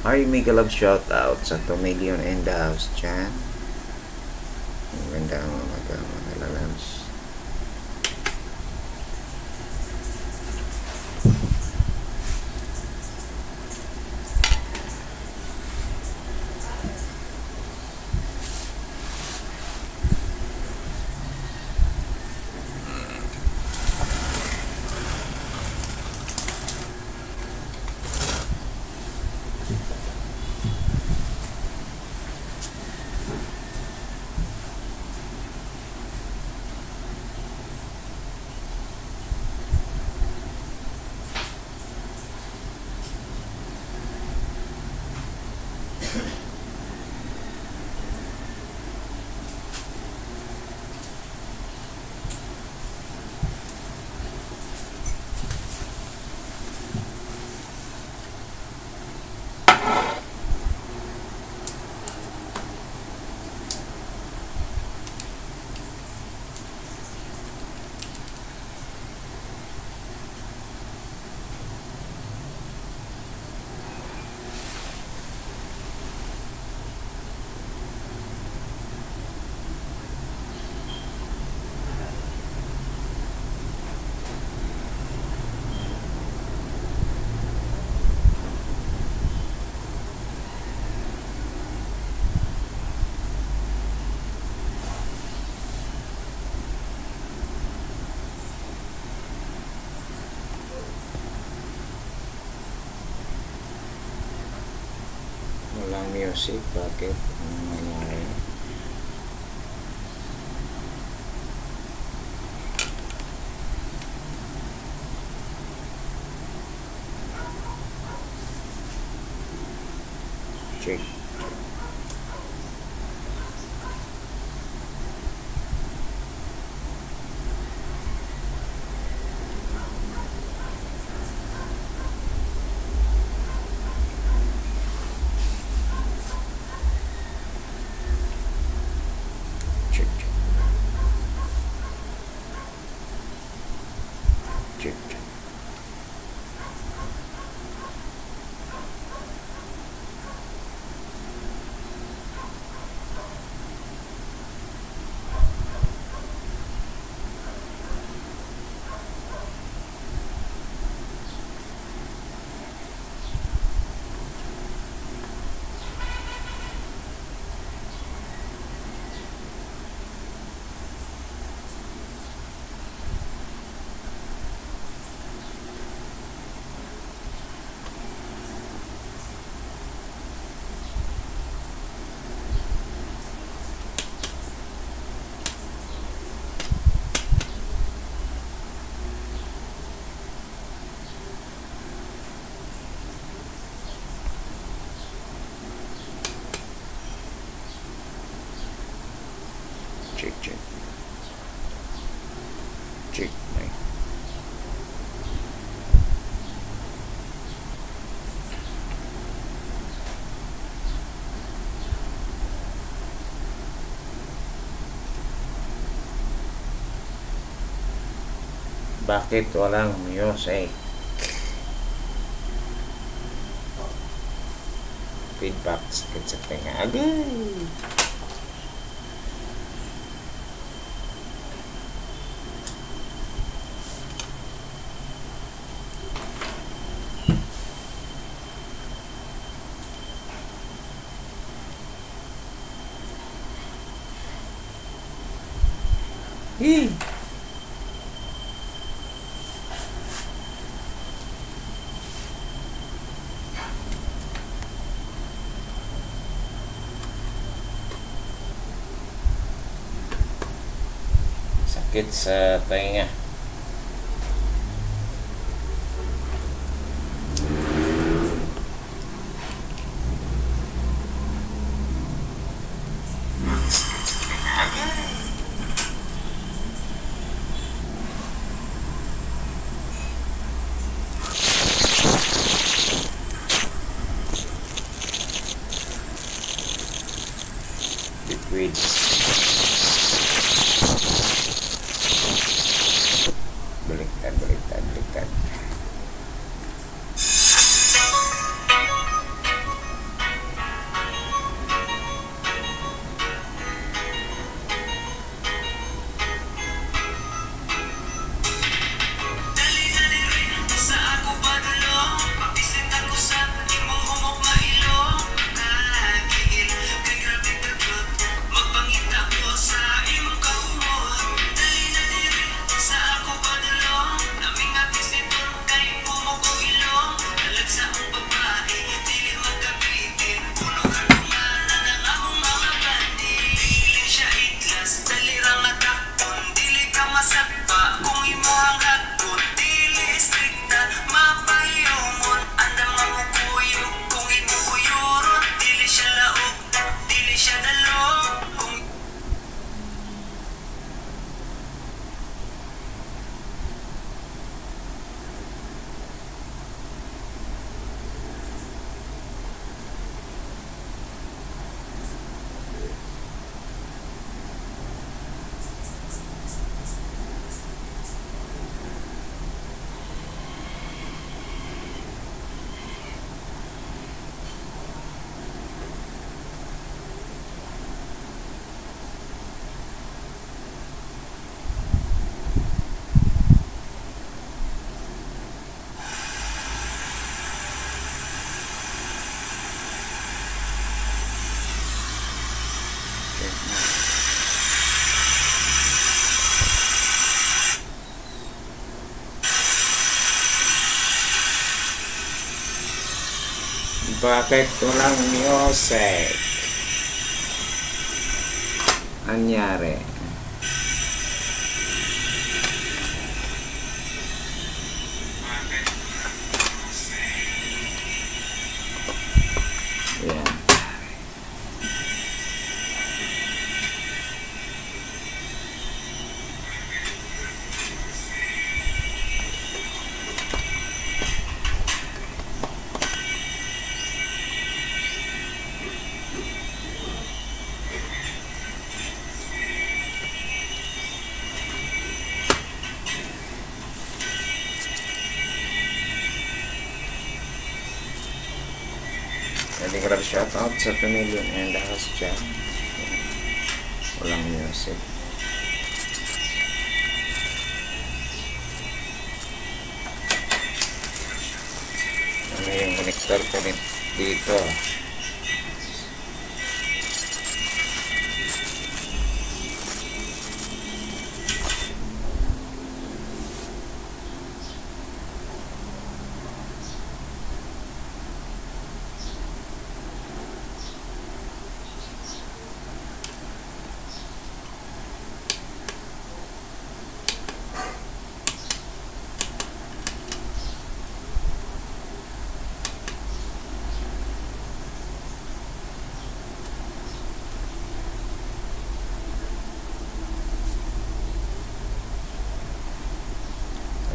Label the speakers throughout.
Speaker 1: Hi, mega love shout out sa 2 million in the house dyan. Magandang umaga mga lalabs. Walang music, bakit? Anong nangyari? Check. Check, check. Check, check. Check, check. Check, mic. Bakit walang music? Feedback, sakit sa tenga. Agay! Hey! Sakit sa tenga. Sakit sa tenga. Agay! Liquid. Bakit walang music? Anyari? Ayan. Pwede ko lang shout out sa Familion and the house dyan. Walang music. Ano yung connector ko rin dito?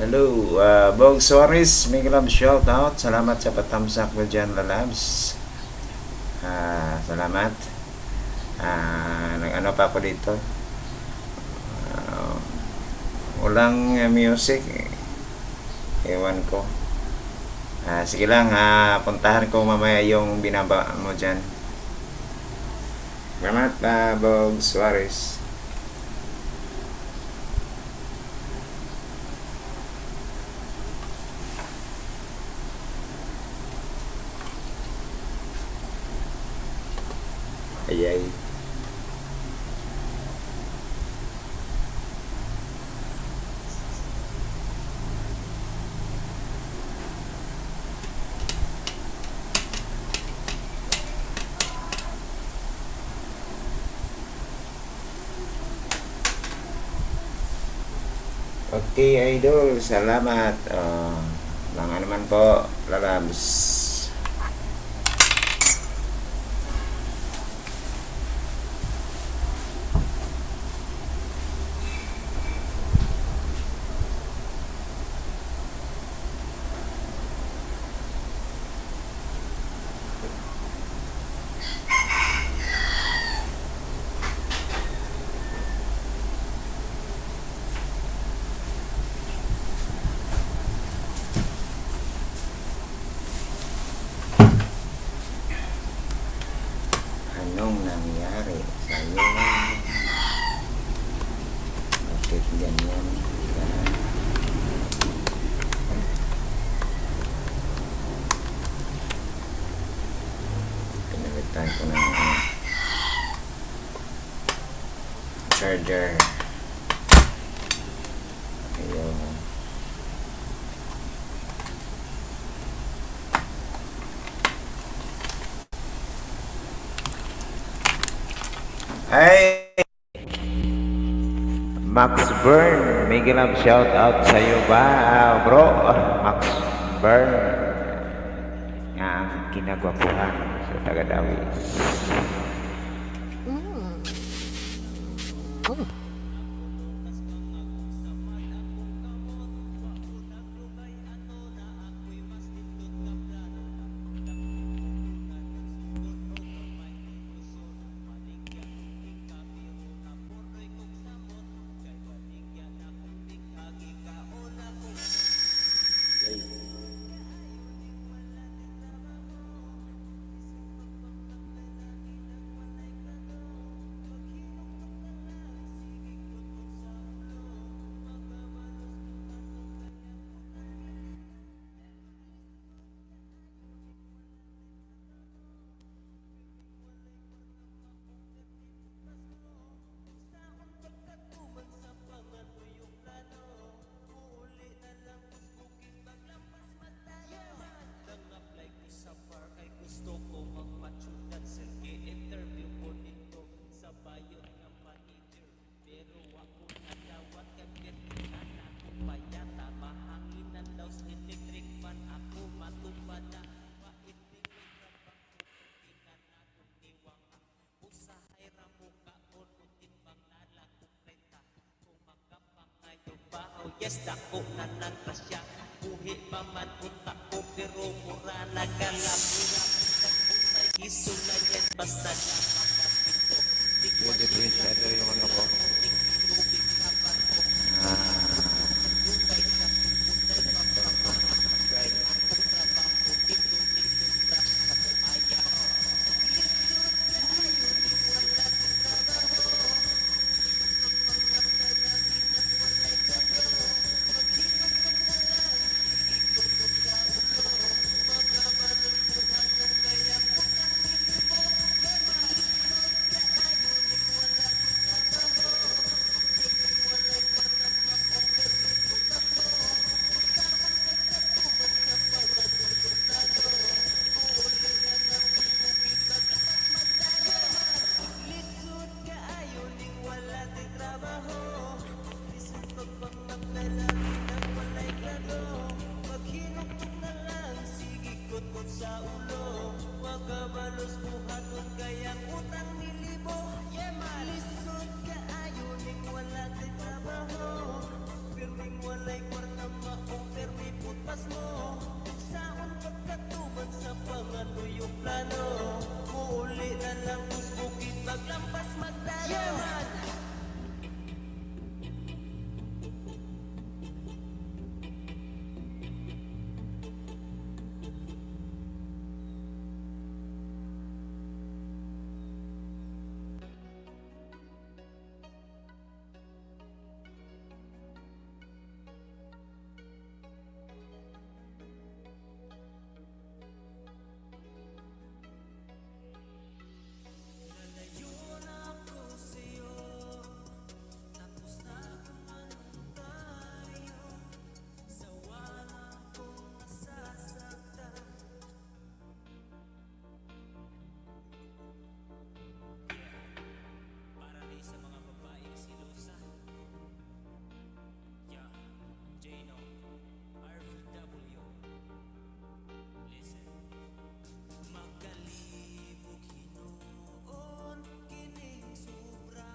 Speaker 1: Hello, Bog Suarez, may love shout out. Salamat sa patamsak ko dyan, lalabs. Salamat. Nag-ano pa ako dito? Walang music. Ewan ko. Sige lang, puntahan ko mamaya yung binaba mo dyan. Salamat, Bog Suarez. Ayay. Okay, idol. Salamat. Mga naman po, lalabs. Anong nangyari sa'yo? Bakit ganyan ka? Pinalitan ko ng ano, charger. Ayun. Ay! Max Byrne, may love shout out sa iyo ba, bro? Max Byrne. Nga ang kinagwapuhan sa Tagadawis.
Speaker 2: Yes, dako na ng grasya. Buhi pa man unta ko, pero mura na kalami. Unsay gisulayan, basta na makaspito.
Speaker 1: Pwede Prince, ano yung ano ko? Ah, connector ko.
Speaker 2: Lisod kaayo ning wala tay trabaho. Lisod pagpangmaglalaki ng walay klaro. Maghinugtog na lang, sige kutkot sa ulo. Wagabalos buhaton kayang utang nilibo. Yeah man! Lisod kaayo ning wala tay trabaho. Pirming walay kwarta, maong pirmi putpas mo. Saon pagkatuban sa pangatuyong plano? Muuli na lang bukid maglampas magdalo. Yeah man! Lalayo na ako sa'yo. Tapos na kung anong tayo. Sawa na akong nasasaktan. Para rin sa mga babaeng silusa. Yeah, Jano, RVW. Listen. Magkalibog hinuon, kining sobra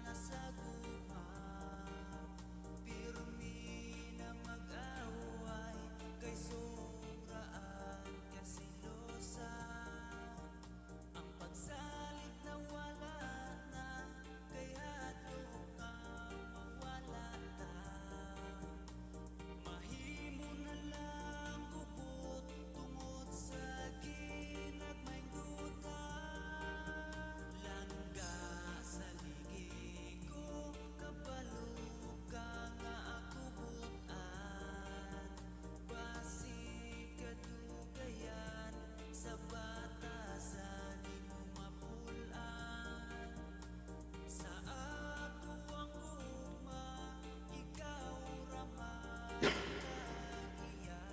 Speaker 2: na sa gugma. Pirmi na mag-away, kay sobra ang kasilosa. Ang pagsalig na wala na, kay hadlok nga mawala ta. Mahimo na lang kubot tungod sa ginagmayng duta. Langga sa ligi ko, kabalo ka nga ako butan. Basig kadugayan sa batasan nimo mapul-an. Sa ako ang gugma, ikaw ra man tag-iya.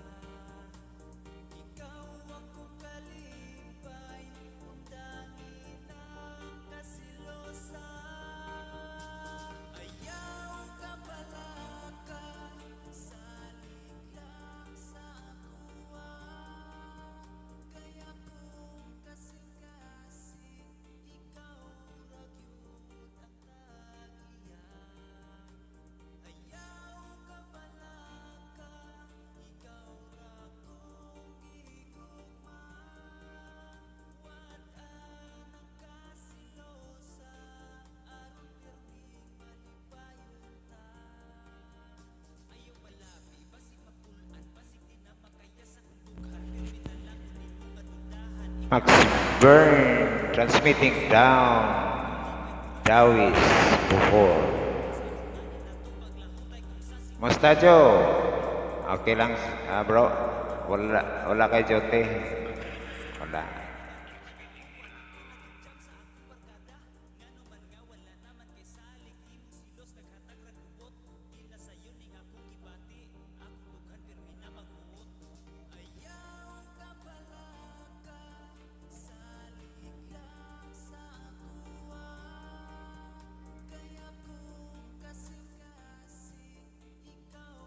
Speaker 2: Ikaw akong kalipay, undangin ang kasilosa. Ayaw ka balaka, salig lang sa akuha. Kaya kung kasing-kasing, ikaw ra gyud ang tag-iya. Ayaw ka balaka, ikaw ra kong gigugma. Wad-an ang kasilosa, aron pirming malipayon ta. Ayaw palabi, basig mapul-an, basig di na makaya sa kong dughan. Pirmi na lang ko nimo nga dudahan.
Speaker 1: Max Burn transmitting down Dawis, Bohol. Musta, Joe? Okay lang, ah, bro. Wala, wala kay Jote. Wala.
Speaker 2: Ayaw ka balaka, salig lang sa akuha. Kaya kung kasing-kasing, ikaw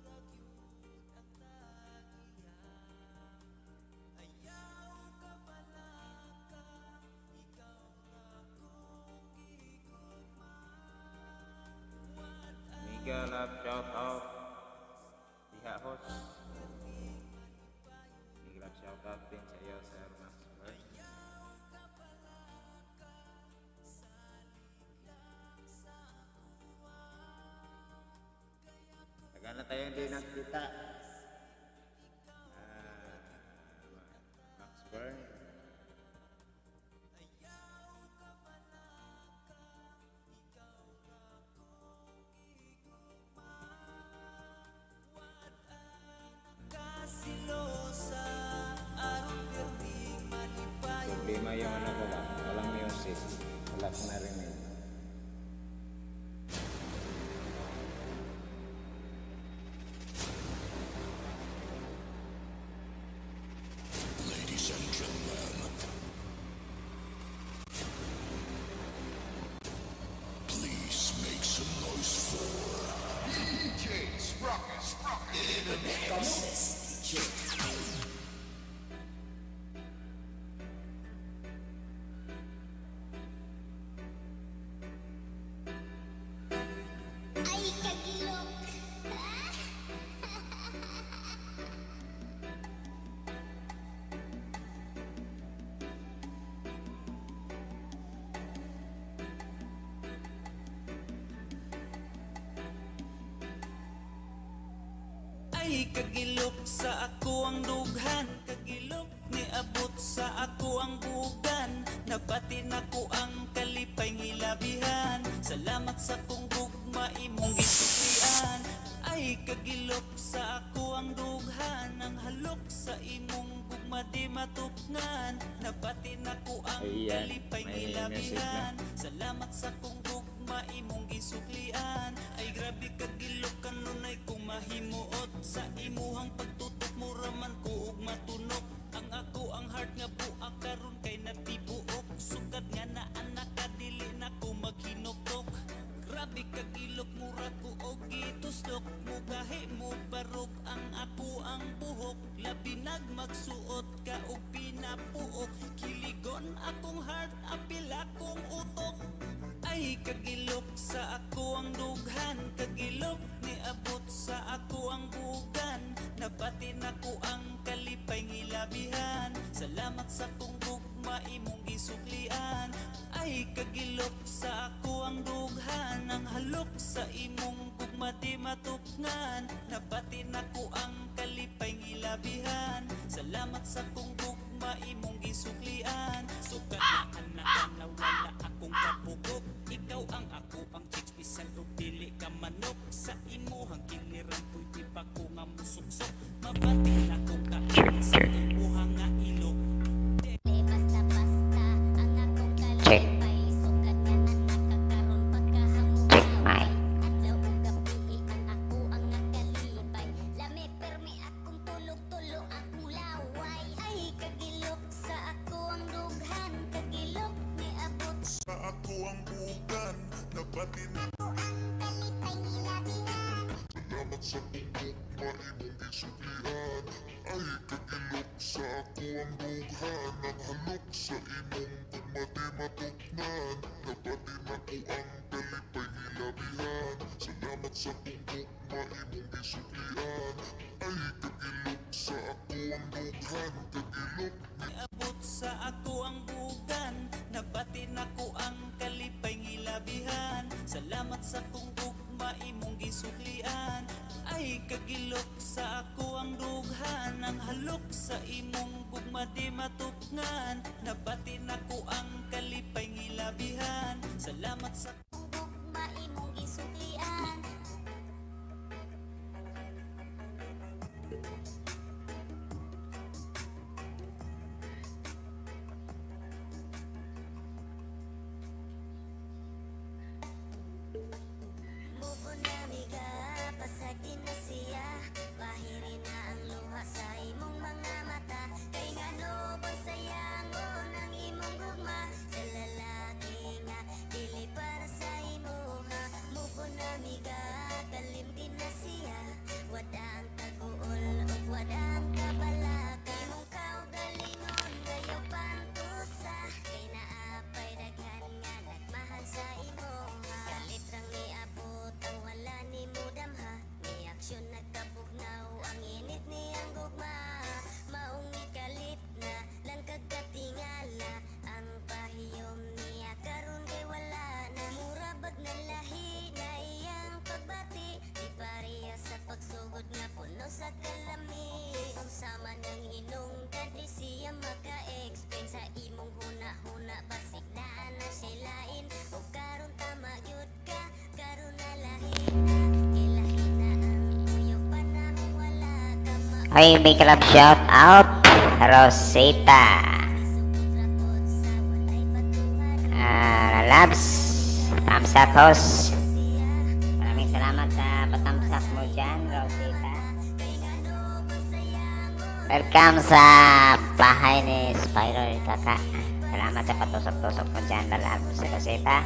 Speaker 2: ra gyud ang tag-iya. Ayaw ka balaka, ikaw ra kong gigugma. Wad
Speaker 1: Mega love shout out. Barcos. Big love shout out din sa iyo, Sir Max Bern. Tagal na tayo hindi nagkita. Ah, Max Bern.
Speaker 2: Kasilosa aron pirming malipayon.
Speaker 1: Problema yung ano ko ba? Walang music. Wala akong narinig.
Speaker 3: Ladies and gentlemen, please make some noise for DJ Sprocket, Sprocket in the mix.
Speaker 4: Ay, kagilok.
Speaker 2: Ay kagilok sa ako ang dughan. Kagilok niabot sa ako ang bugan. Nabati nako ang kalipay ngilabihan. Salamat sa kong gugma imong gisuklian. Ay kagilok sa ako ang dughan. Ang halok sa imong gugma di matukngan. Nabati nako ang
Speaker 1: Ayan,
Speaker 2: kalipay
Speaker 1: may music na.
Speaker 2: ngilabihan. Salamat sa kong gugma imong gisuklian. Ay grabe kagilok kanunay kung mahimuot. Sa imuhang pagtutok mura man ko og matunok. Ang ako ang heart nga buak karon kay natibuok. Sugad nga na anak ka dili na ko maghinuktok. Grabe kagilok mura ko og gituslok. Mugahi mo barog ang ako ang buhok. Labi nagmagsuot ka og pinapuok. Kiligon akong heart apil akong utok. Ay kagilok sa ako ang dughan. Kagilok niabot sa ako ang bugan. Nabati nako ang kalipay ngilabihan. Salamat sa kong gugma imong gisuklian. Ay kagilok sa ako ang dughan. Ang halok sa imong gugma di matukngan. Nabati nako ang kalipay ngilabihan. Salamat sa kong gugma imong gisuklian. Sukat na anak na wala akong kapugok. Ikaw ang ako ang chicks bisan og dili ka manok. Sa imuhang kiliran pwede ba ko nga musuksok? Mabati na kong kain sa imuhang nga ilok.
Speaker 4: Basta-basta ang akong kalipay. Sugad nga anak ka karon pagkahamugaway. Adlaw ug gabi ang ako ang nakalipay. Lami permi akong tulog-tulo akong laway. Ay kagilok sa ako ang dughan. Kagilok niabot
Speaker 3: Sa ako ang bugan, nabati na
Speaker 4: ako ang kalipay nilabihan.
Speaker 3: Salamat sa kong gugma imong gisuklian. Ay kagilok sa ako ang dughan. Ang halok sa imong gugma di matuknan. Nabati nako ang kalipay nilabihan. Salamat sa kong gugma imong gisuklian. Ay kagilok sa ako ang dughan. Kagilok.
Speaker 2: Abot sa ako ang bugan. Nabati nako ang kalipay ngilabihan. Salamat sa kong gugma imong gisuklian. Ay kagilok sa ako ang dughan. Ang halok sa imong gugma di matukngan. Nabati nako ang kalipay ngilabihan. Salamat sa
Speaker 4: Kung gugma imong gisuklian. Mubo na miga, pasagdi na siya. Bahiri na ang luha sa imong mga mata. Kay ngano ba sayangon ang imong gugma sa lalaki nga dili para sa imuha. Mubo na miga, kalimti na siya. Wada ang taguol ug
Speaker 5: Hoy, big love shout out, Rosita. Ah, lalabs, thumbs up, host. Maraming salamat sa pa-thumbs up mo dyan, Rosita. Welcome sa bahay ni Spider Kaka. Salamat sa patusok-tusok mo dyan, lalabs, Rosita.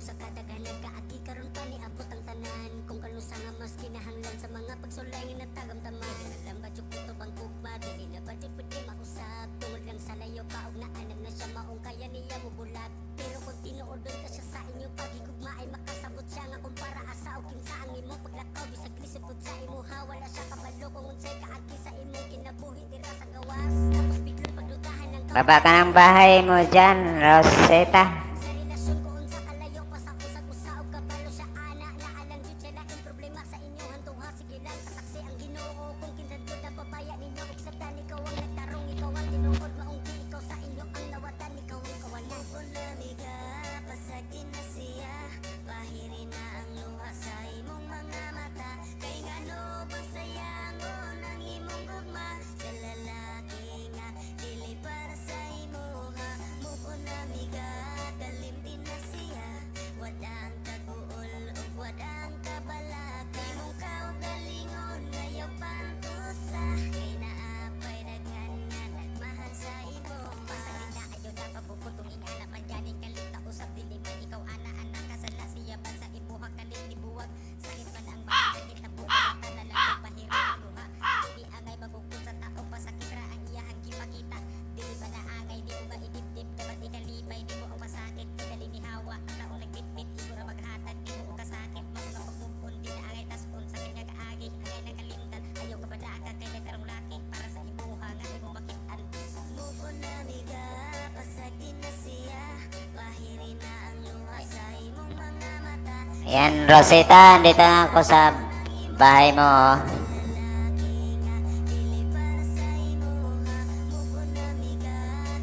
Speaker 4: Sa kadaghan nagkaagi karon pa niabot ang tanan kung kanusa nga mas kinahanglan sa mga pagsulay nga natagamtaman. Alam ba jud kutob ang gugma, dili na ba jud pwede mausab tungod lang sa layo pa og naanad na siya maong kaya niya mobulag. Pero kung tinuod ka siya sa inyong pagigugma ay makasabot siya nga kumpara asa og kinsa ang imong paglakaw bisag lisod pud sa imuha, wala siya kabalo kung unsay kaagi sa imong kinabuhi dira sa gawas, tapos biglang pagdudahan ang
Speaker 5: Baba ka ng bahay mo dyan, Rosita.
Speaker 4: sa relasyon ko unsa kalayo pa sa usag-usa og kabalo siya ana naalang jud siya laing problema sa inyong duha. Sige lang, kasaksi ang Ginoo kung kinsa jud ang pabaya ninyo og sabtan. Ikaw ang nagtarong, ikaw ang tinuod, maong di ikaw sa inyo ang nawatan, ikaw ang kawalan. Unamiga pasagin na siya, pahiri na ang luha sa imong mga mata, kay ngano bang sayangon ang imong gugma sa lalaki nga dili para sa imuha? Move on, amiga, kalimti na siya, wadang kaguol ug wadang kabalaka, imong kaugalingon ngayaw pantusa, kay naapay daghan nga nagmahal sa imo. Pasagin na, ayaw na pabukod kung ingana man ganing kalit na usab, dili man ikaw ana ana kasala siya ban sa imuha kalit ibuwag. Sakit man ang mga nahitabo, tanan lang pahiro ang luha. Dili angay magugod sa tao, pasakit ra ang iyahang gipakita. Dili ba na angay di mo maidibdib, dapat ikalipay di mo ang masakit kay dali ni hawa ang taong nagbitbit imo ra maghatag nimo og kasakit. Mao nga pag-move on di na angay tas-on, sakit nga kaagi angay nakalimtan. Ayaw ka badaka kay nagtarong laki para sa imuha nga imong makit-an. Move on, amiga, pasagin na siya, pahiri na ang luha sa imong mga mata.
Speaker 5: Ayan, Rosita, andito na ako sa bahay mo, oh.
Speaker 4: Lalaki nga dili para sa imuha. Move on, amiga,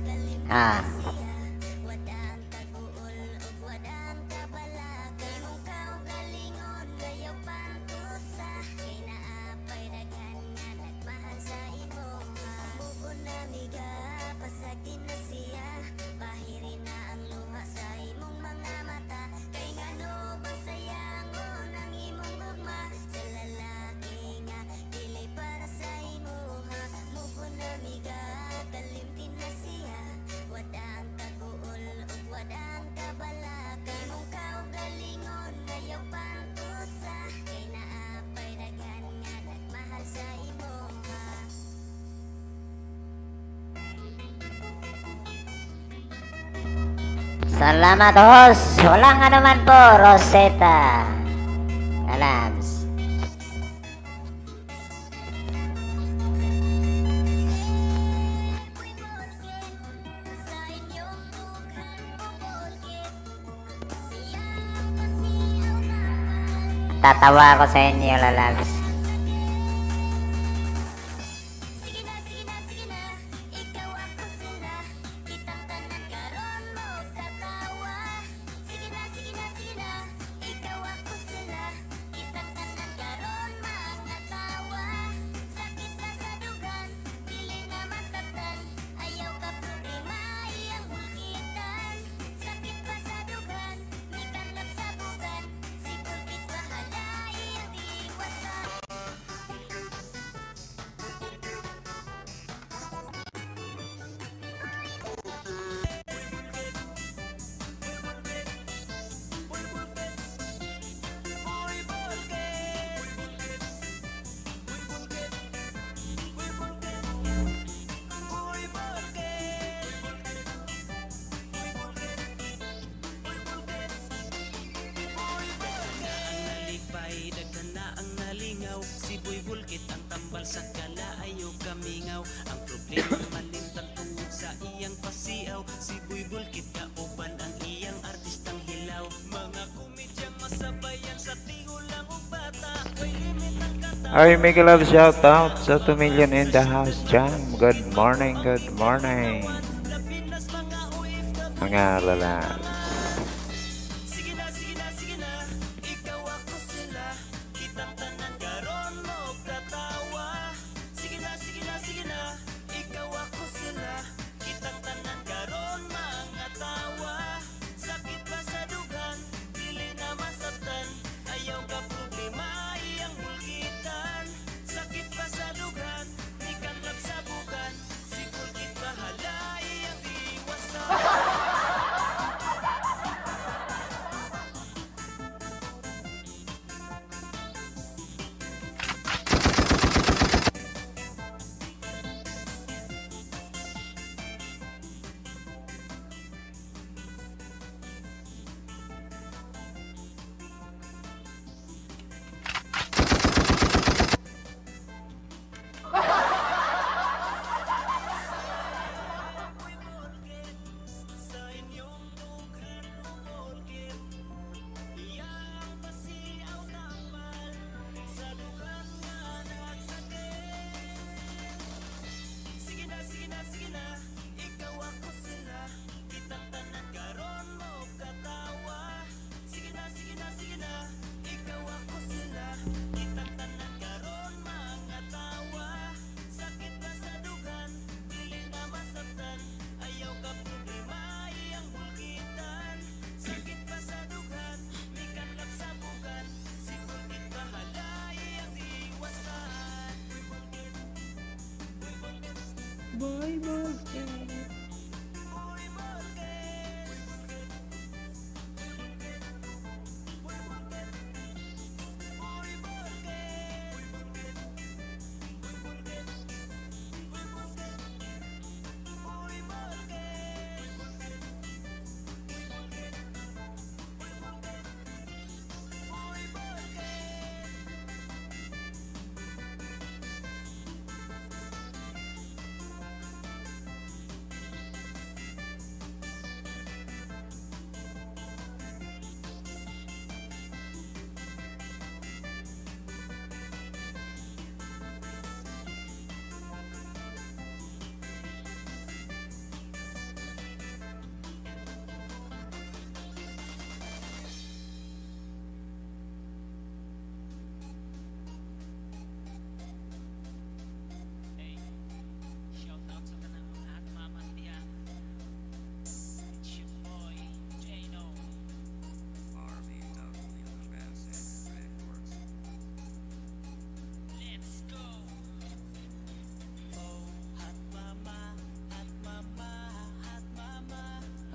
Speaker 4: kalimtan siya, wadang kaguol ug wadang kabalaka, imong kaugalingon ayaw pantusa, kay naapay daghan nga nagmahal sa imuha. Move on, amiga, pasagin na siya, pahiri na ang luha sa imong mga mata, kay ngano bang sayangon ang imong gugma sa lalaki nga dili para sa imuha? Move on, amiga, kalimti na siya, wadang kaguol ug wadang kabalaka, imong kaugalingon ayaw pantusa, kay naapay daghan nga nagmahal sa imuha.
Speaker 5: Salamat, host. Wala nga naman po, Rosetta. Alams.
Speaker 4: Sa inyong dughan pupulkit, iyang pasiyaw kapal.
Speaker 5: Tatawa ako sa inyo, lalabs.
Speaker 4: Sige na, sige na, sige na, ikaw ako sila. Kitang tanan karon mo katawa. Sige na, sige na, sige na, ikaw ako sila. Kitang tanan karon mga tawa. Sakit na sa dugan, dili na masaktan. Ayaw ka problema, iyang bulkitan. Sakit pa sa dugan, mikanlap sa bugan. Si bulkit bahala, iyang diwasan.
Speaker 2: Ang nalipay, daghan na ang nalingaw. Si Boy Bulkit ang tambal sa kalaayo kamingaw. Ang problema malimtan tungod sa iyang pasiaw. Si Boy Bulkit kauban ang iyang artistang hilaw. Mga komedyang masabayan sa tigulang ug bata. Way limit ang
Speaker 1: Ay, mega love shout out sa 2 million in the house dyan. Good morning, good morning. Mga lalabs.
Speaker 2: Sige na, sige na, sige na. Ikaw, ako, sila. Kitang tanan karon mo katawa. Sige na, sige na, sige na. Ikaw, ako, sila. Kitang tanan karon mga tawa. Sakit pa sa dughan, dili na masabtan. Ayaw ka problema, iyang bulkitan. Sakit pa sa dughan, mikanlap sa bukan. Si bulkit bahala, iyang diwasan. Sa inyong dughan umulkit. Iyang pasiaw tamal sa dughan nga nagsakit. Sige na, sige na, sige na. Ikaw, ako, sila. Kitang tanan karon mo katawa. Sige na, sige na, sige na. Ikaw, ako, sila. Kitang tanan karon mga tawa. Sakit pa sa dughan, dili na masabtan. Ayaw ka problema, iyang bulkitan. Sakit pa sa dughan, mikanlap sa bukan. Si bulkit bahala, iyang diwasan. Uy, bulkit. Uy, bulkit.
Speaker 6: Boy, Bulkit.
Speaker 2: Uy, bulkit. Uy, bulkit. Uy, bulkit. Uy, bulkit. Uy, bulkit. Uy, bulkit. Uy, bulkit. Uy, bulkit. Uy, bulkit. Uy, bulkit. Uy, bulkit.
Speaker 7: Shout out sa tanang mga hot mamas diha. It's your boy, Jano. Let's go!
Speaker 2: Oh, hot mama, hot mama, hot mama.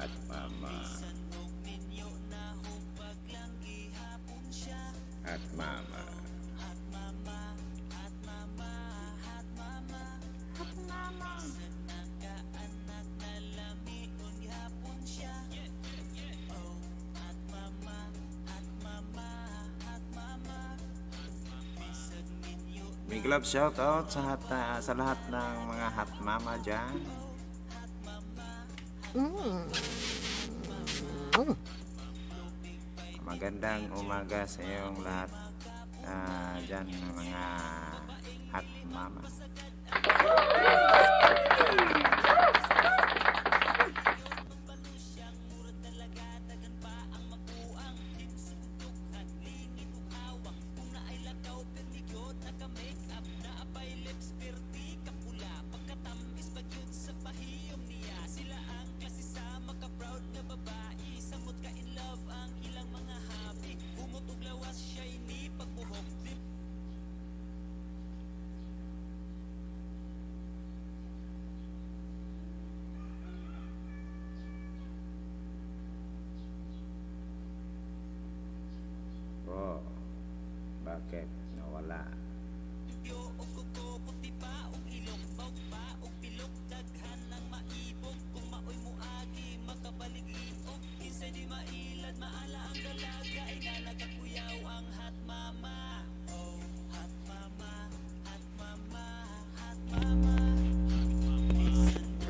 Speaker 1: At mama.
Speaker 2: Bisan og minyo na hupag lang gihapon siya.
Speaker 1: At mama.
Speaker 2: Hot mama, hot mama, hot mama.
Speaker 6: Hot mama.
Speaker 2: Bisan nagkaanak na lamion gihapon siya. Oh, hot mama, hot mama, hot mama. Bisan minyo
Speaker 1: Big love shout out sa lahat ng mga hot mama dyan. Magandang umaga sa iyong lahat dyan mga hot mama. Bro, bakit nawala?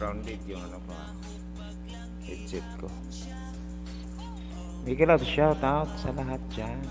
Speaker 1: Grounded yung ano ko, headset ko. Big love shout out sa lahat dyan.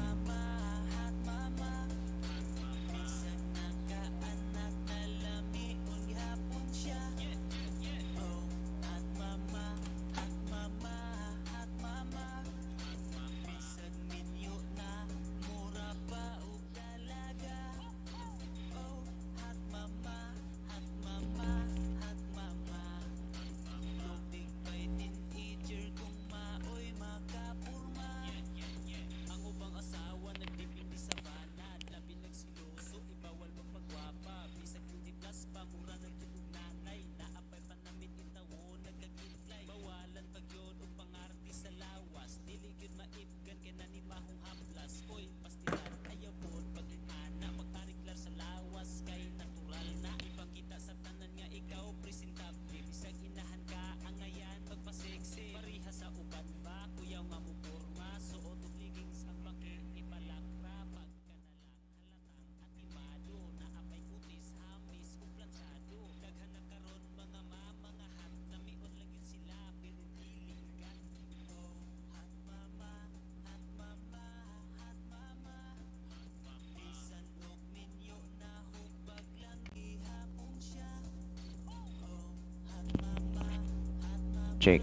Speaker 1: Check.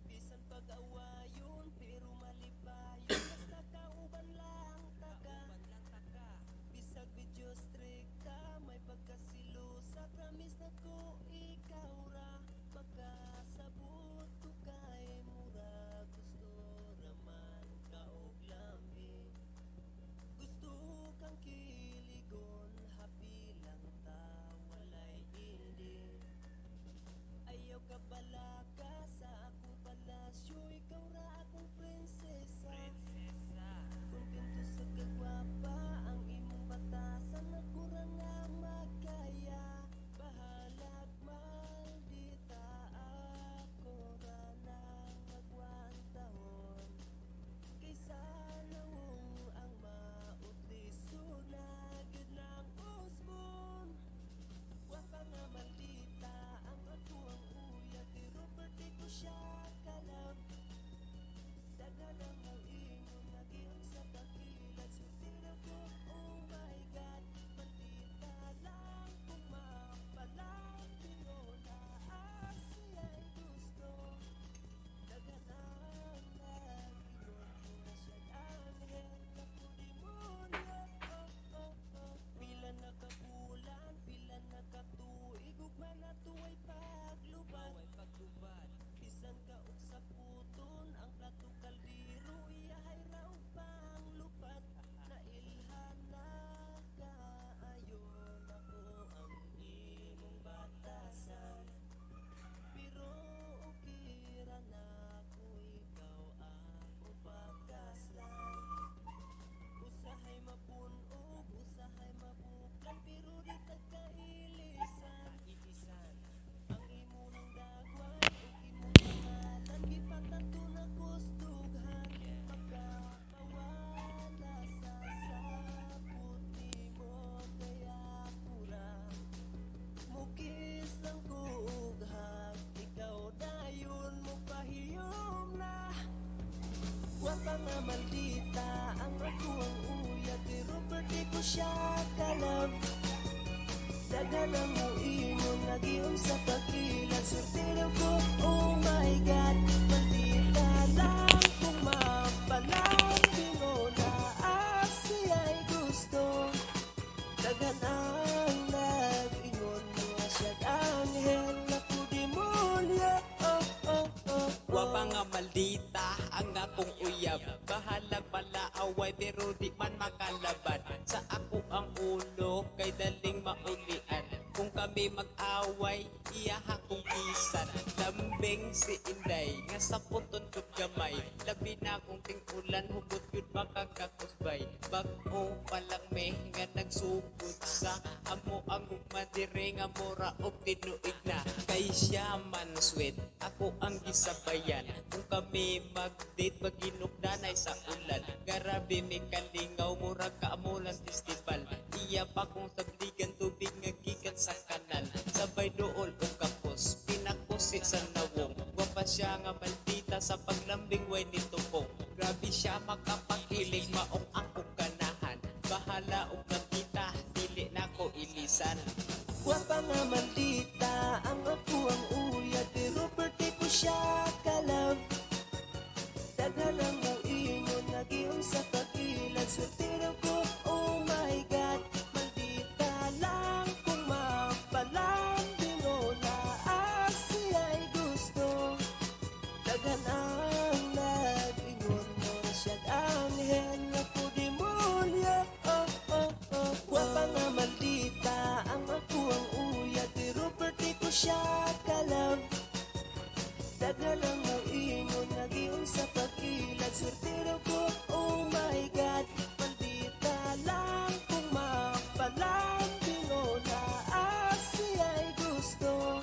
Speaker 2: Bisan pag-awayon pero malipayon, basta kauban lang taka. Bisag video strikta, may pagkasilosa, promise na ko ikaw ra makasabot ko kay mura gusto raman ka og lami. Gusto kang kiligon, happy lang ta, walay ending. Ayaw ka balaka sa akong palasyo, ikaw ra akong prinsesa. Kontento sa kagwapa, ang imong batasan, ako ra nga magkaya. Bahalag maldita, ako ra nang magwantahon. Kaysa nawong ang mautliso na gyud ng usbon. Wapa nga maldita ang ako ang uya, pero birthday ko siya ka-love. Daghan ang moingon, nagiyon sa pag-ilag. Sultiro ko, oh my God. Maldita lang kung mapalambing o naa siya'y gusto. Daghan ang nag-ingon nga siya'y anghel na demonyo, oh. Pila na ka bulan, pila na ka tuig, ugma na tuwa'y paglubad. Bisan ka og saputon, ang plato kaldero, iyahay ra og panglupad. Nailhan na kaayo nako ang imong batasan. Pero okay ra na kung ikaw akong pagkaslan. Usahay mapunog, usahay mabuklan, pero di tagkailisan. Ang imong dagway ug imong pangalan, gipatato na kusdughan. Makapawala sa sapot nimo kaya pura. Mukis lang ko og hug, ikaw dayon mo pahiyom na. Wapa nga maldita ang ako ang uya, pero birthday ko siya ka-love. Daghan ang moingon, nagiyon sa pag-ilag. Sultero ko, oh my God. Maldita lang kung mapalambing o naa siya'y gusto. Daghan ang nag-ingon nga siya'y anghel na demonyo, oh.
Speaker 7: Wapa nga maldita ang akong uyab. Bahalag palaaway pero di man makalaban. Sa ako ang ulo kay daling maulian. Kung kami mag-away, iya akong kisan. Lambing si Inday nga sa puton kog gamay. Labi na kung ting-ulan, hugot yun makakakusbay. Bag-o pa lang me nga nagsugod sa amo ang gugma dire nga mura og tinuig na. Kay siya man sweet, ako ang gisabayan. Kung kami mag-date, maginukdanay sa ulan. Garabe may kalingaw, murag kaamulan festival. Iya pa kong sabligan, tubig nga gikan sa kanal. Sabay dool og kapos, pinakusi sa nawong. Gwapa siya nga maldita sa paglambing way nitupong. Grabe siya makapakilig, maong akong ganahan. Bahala og maldita, dili nako ilisan.
Speaker 2: Wapa nga maldita ang ako ang uya, pero birthday ko siya ka-love. Daghan ang moingon, nagiyon sa pag-ilag. Sultero ko, oh my God. Maldita lang kung mapalambing o naa siya'y gusto. Daghan ang nag-ingon. siya ka-love. Daghan ang moingon nga giunsa pag-ilag. Swertero ko, oh my God. Maldita lang kung mapalambing o naa siya'y gusto.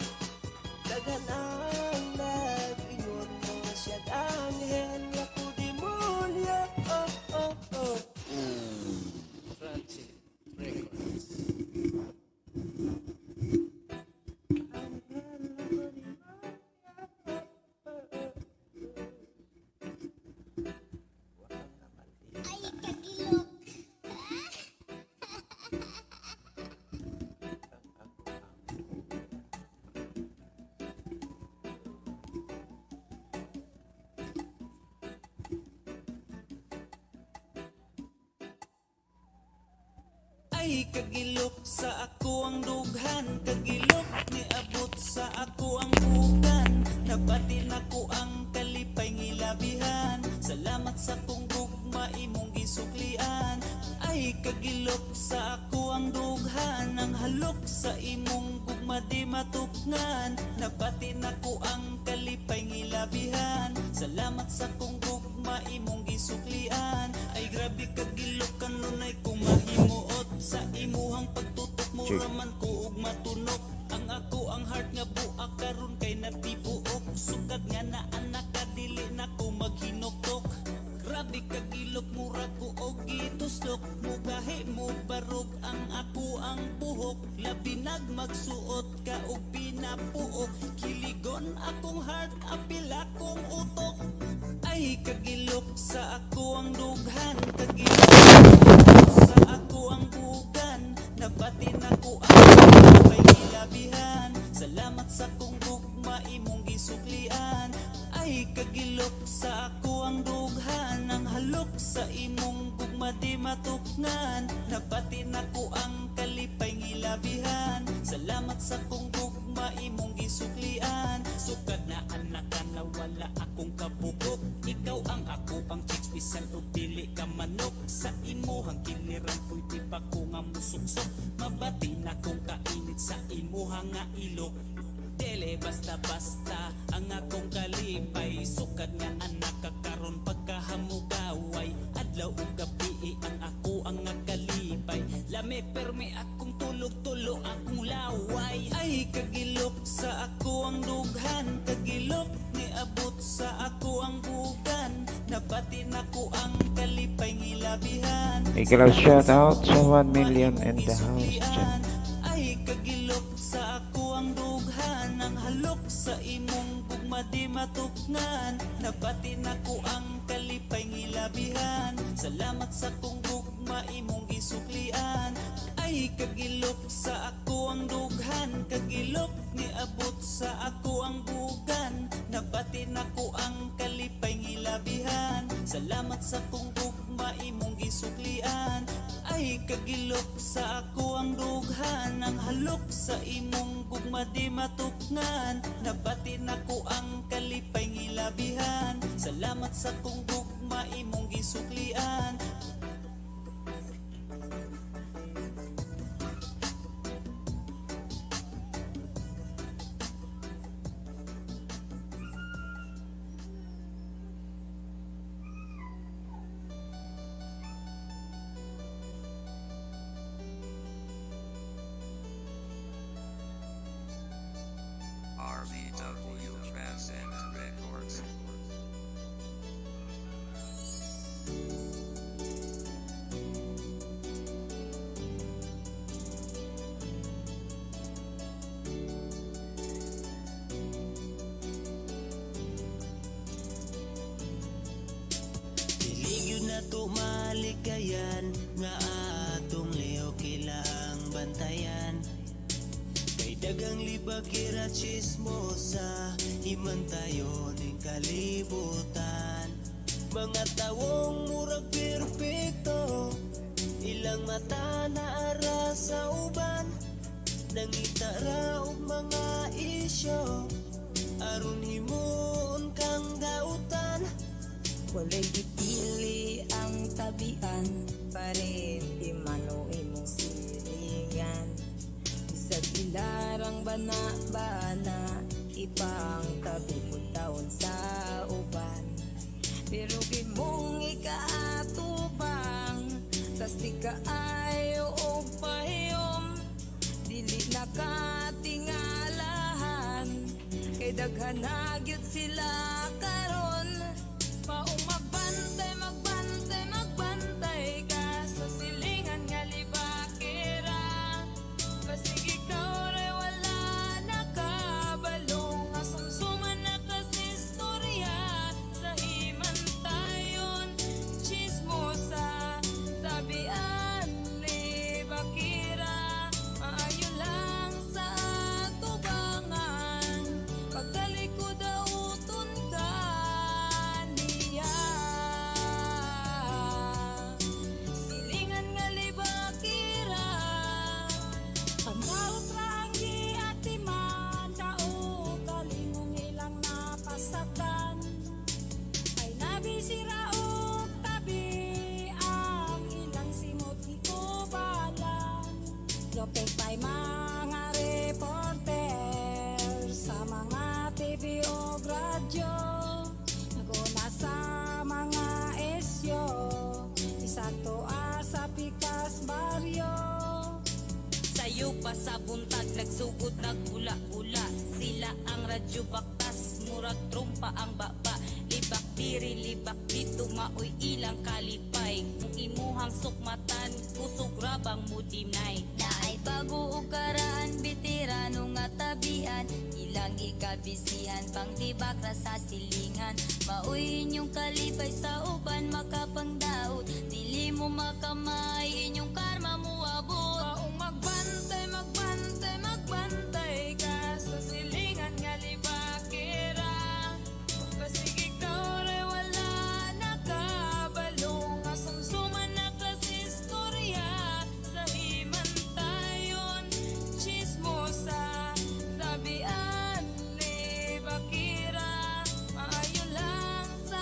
Speaker 2: Daghan ang nag-ingon nga siya'g anghel, ako demonyo. Oh.
Speaker 7: Transit Records.
Speaker 6: Anghel ako demonyo.
Speaker 4: Ay, kagilok.
Speaker 7: Ay kagilok sa ako ang dughan. Kagilok niabot sa ako ang bugan. Nabati nako ang kalipay ngilabihan. Salamat sa kong gugma imong gisuklian. Ay kagilok sa ako ang dughan. Ang halok sa imong gugma di matukngan. Nabati nako ang kalipay ngilabihan. Salamat sa kong gugma imong gisuklian. Ay grabe kagilok, kanunay ko mahimuot. Sa imuhang pagtutok mo
Speaker 1: Check.
Speaker 7: raman ko og matunok. Ang ako ang heart nga buak karon kay natibuok. Sukad nga na anak ka dili na ko maghinuktok. Grabe kagilok, mura ko og gituslok. Mugahi mo barog ang ako ang buhok. Labi nag magsuot ka og pinapuok. Kiligon akong heart, apil akong utok. Ay kagilok sa ako ang dughan. Kagilok sa ako ang bugan. Nabati nako ang kalipay gilabihan. Salamat sa kong gugma imong gisuklian. Ay kagilok sa ako ang dughan. Ang halok sa imong gugma di matukngan. Nabati nako ang kalipay ngilabihan. Salamat sa kong gugma imong gisuklian. Sukad na anak ka na wala akong kabugok. Ikaw ang ako ang chicks bisan og dili ka manok. Sa imuhang kiliran pwede pa ko nga musuksok. Mabati na kong kainit sa imuhang nga ilok. Dili basta-basta ang akong kalipay. Sukad nga anak ka karon pagkahamugaway. Adlaw ug gabi ang ako ang kalipay. Lami permi akong tulog-tulo akong laway. Ay kagilok sa ako ang dughan. Kagilok niabot sa ako ang bugan. Nabati nako ang kalipay ngilabihan.
Speaker 1: Mega love shout out sa 1 million in the house dyan.
Speaker 7: Ay kagilok sa ako ang dughan. Ang halok sa imong gugma di matukngan. Nabati nako ang kalipay ngilabihan. Salamat sa kong gugma imong gisuklian. Ay kagilok sa ako ang dughan. Kagilok niabot sa ako ang bugan. Nabati nako ang kalipay ngilabihan. Salamat sa kong gugma imong gisuklian. Ay kagilok sa ako ang dughan. Ang halok sa imong gugma di matukngan. Nabati nako ang kalipay ngilabihan. Salamat sa kong gugma imong gisuklian.
Speaker 3: RVW Transcend Records.
Speaker 2: Dili gyud nato malikayan nga atong lihok ilang bantayan. Kay daghang libakira, chismosa, himantayon ning kalibutan. Mga tawong murag perpekto, ilang mata naara sa uban. Nangita ra og mga isyo aron himuon kang dautan.
Speaker 6: Walay gipili ang tabian, parente man o imong silingan. Bisag Sila rang bana-bana, ipang tabi mo taon sa uban. Pero mong ikaatubang, tas di ka ayo og pahiyom. Dili na katingalahan, kay daghan na gyud sila karon. Maong magbantay, magbantay, magbantay ka sa silingan nga libakira. Basig ikaw ray wala nakabalo nga sumsuman na kasi istorya sa himantayon, chismosa, tabian, libakira. Maayo lang sa atubangan, pagtalikod dauton ka niya. Silingan nga libakira. Pandaot ra ang giatiman, kaugalingong ilang napasakdan. Ay nabisira og tabi ang ilang simot gikubalan. Lopek pa'y mga reporter sa mga TV o radyo. Naguna sa mga esyo, isakto asa pikas baryo.
Speaker 8: Sayo pa sa buntag, nagsugod nagula-ula. Sila ang radyo baktas, murag trumpa ang baba. Libak diri, libak dito, maoy ilang kalipay. Kung imuhang sukmatan, kusog rabang mudinay.
Speaker 9: Naay bago og karaan, veterano nga tabian. Ilang ikabisihan, pang tibak ra sa silingan. Maoy inyong kalipay sa uban makapangdaot. Dili mo makamay, inyong karma muabot.
Speaker 6: Maong magbantay, magbantay, magbantay ka sa silingan nga libakira. Basig ikaw ray wala nakabalo nga sumsuman na kasi istorya sa himantayon, chismosa, tabian, libakira. Maayo lang sa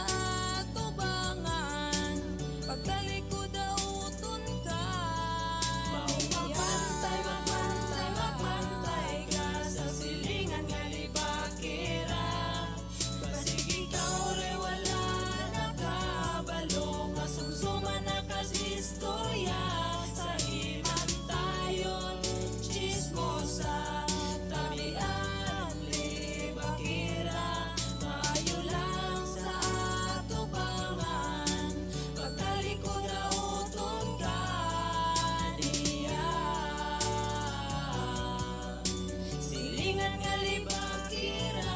Speaker 6: atubangan, pagtalikod dauton ka. Magbantay, magbantay, magbantay ka sa silingan nga libakira. Basig ikaw ray wala nakabalo nga sumsuman na kasi istorya sa himantayon, chismosa, tabian, libakira. Maayo lang sa atubangan, pagtalikod dauton ka niya. Silingan nga libakira.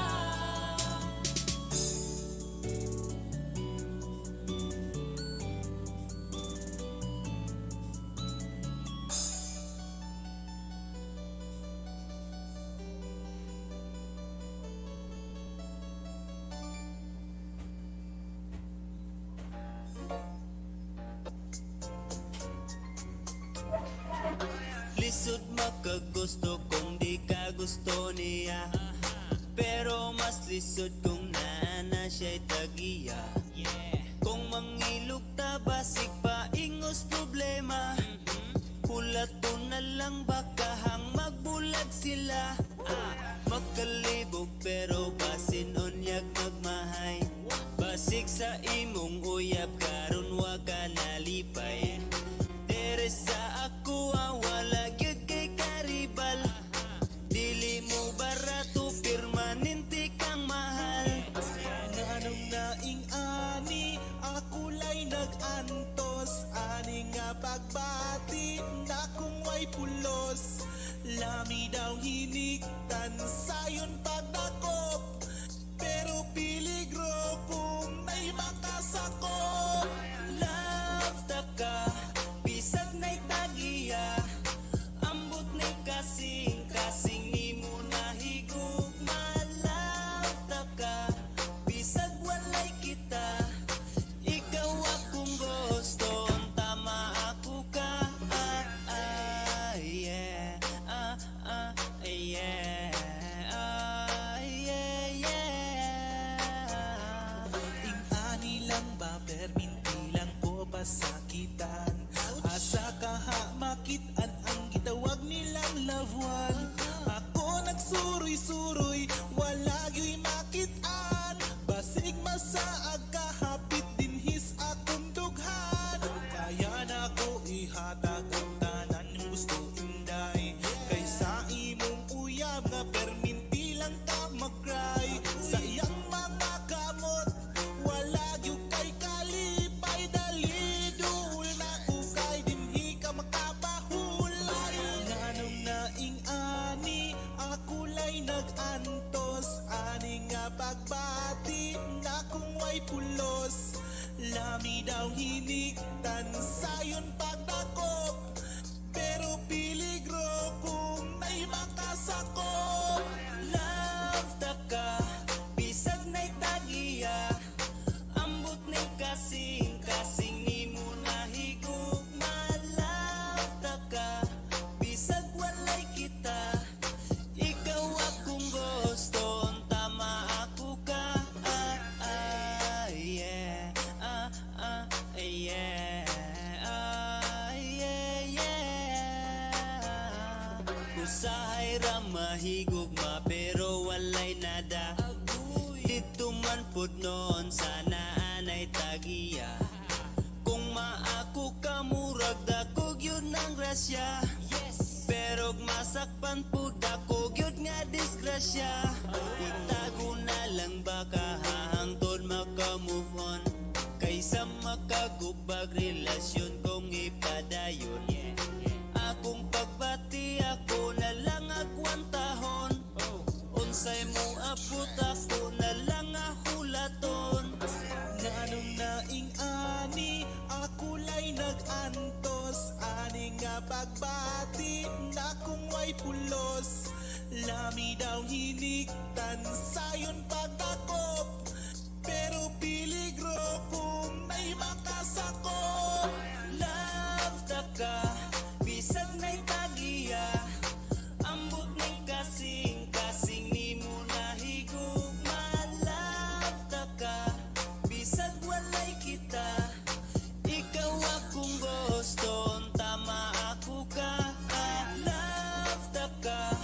Speaker 2: Lisod makagusto kung di ka gusto niya, pero mas lisod kung naa siya'y tagiya. Kung mangilog ta basig paingos problema. Hulat na lang baka hang magbulag sila. Magkalibog pero basin unyag magmahay. Basig sa imong uyab karon wa ka nalipay. Dere sa ako wala gyud kay karibal. Dili mo barato, permanente kang mahal.
Speaker 10: Nganong naing ani, ako lay nag-antos ani nga pagbati na kung way pulos. Suroy wala gyuy makitaan. Basig masaag kahapit dinhis akong dughan. Kaya na ko ihatag ang tanan gusto, inday, kaysa imong uyab nga perminti lang ka mag-cry. Sa iyang mga kamot wala gyud kay kalipay. Dali duol na ko kay dinhi ka makapahulay. Nganong naing ani ako lay nag-antos ani nga pagbati na kung way pulos. Lami daw hinigtan sayon pagdakop, pero piligro kung nay makasakop.
Speaker 2: Love ta ka, bisag na'y tagiya. Ambot ni kasing, kasing nimo nahigugma. Love ta ka, bisag walay kita. Ikaw akong gusto, tama ako ka. Ah, ah, yeah. Ah, ah, yeah. Ah, yeah. Usahay ra mahigugma pero walay nada. Dito man pud noon sana anay tagiya. Kung maako ka murag dako gyud ng grasya. Pero masakpan pud ako gyud nga disgrasya. Itago na lang baka hahangtod maka-move on, kaysa makagubag relasyon kong ipadayon. Akong pagbati ako na lang agwantahon. Unsay mo abot ako na lang ahulaton.
Speaker 10: Nganong naing ani ako lay nag-antos ani nga pagbati na kung way pulos. Lami daw hinigtan sayon pagdakop, pero piligro kung nay makasakop.
Speaker 2: Love ta ka, bisag na'y tagiya. Ambot ning kasing, kasing nimo nahigugma. Love ta ka, bisag walay kita. Ikaw akong gusto, tama ako ka. Ah, love ta ka,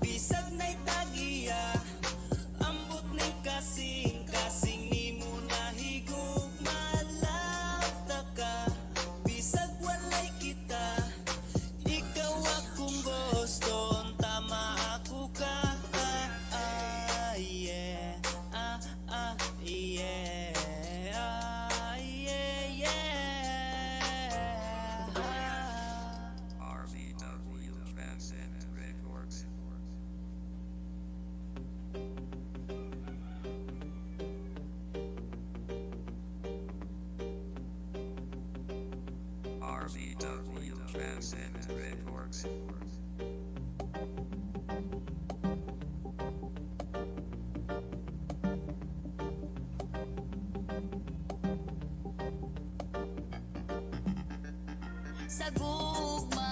Speaker 2: bisag na'y tagiya. Ambot ning kasing, kasing nimo nahigugma. Love ta ka, bisag walay kita. Ikaw akong gusto, tama ako ka. Ah, ah, yeah. Ah, ah, yeah. Ah, yeah.
Speaker 11: RBW Transcend Records. RBW Transcend Records.
Speaker 9: Sa gugma,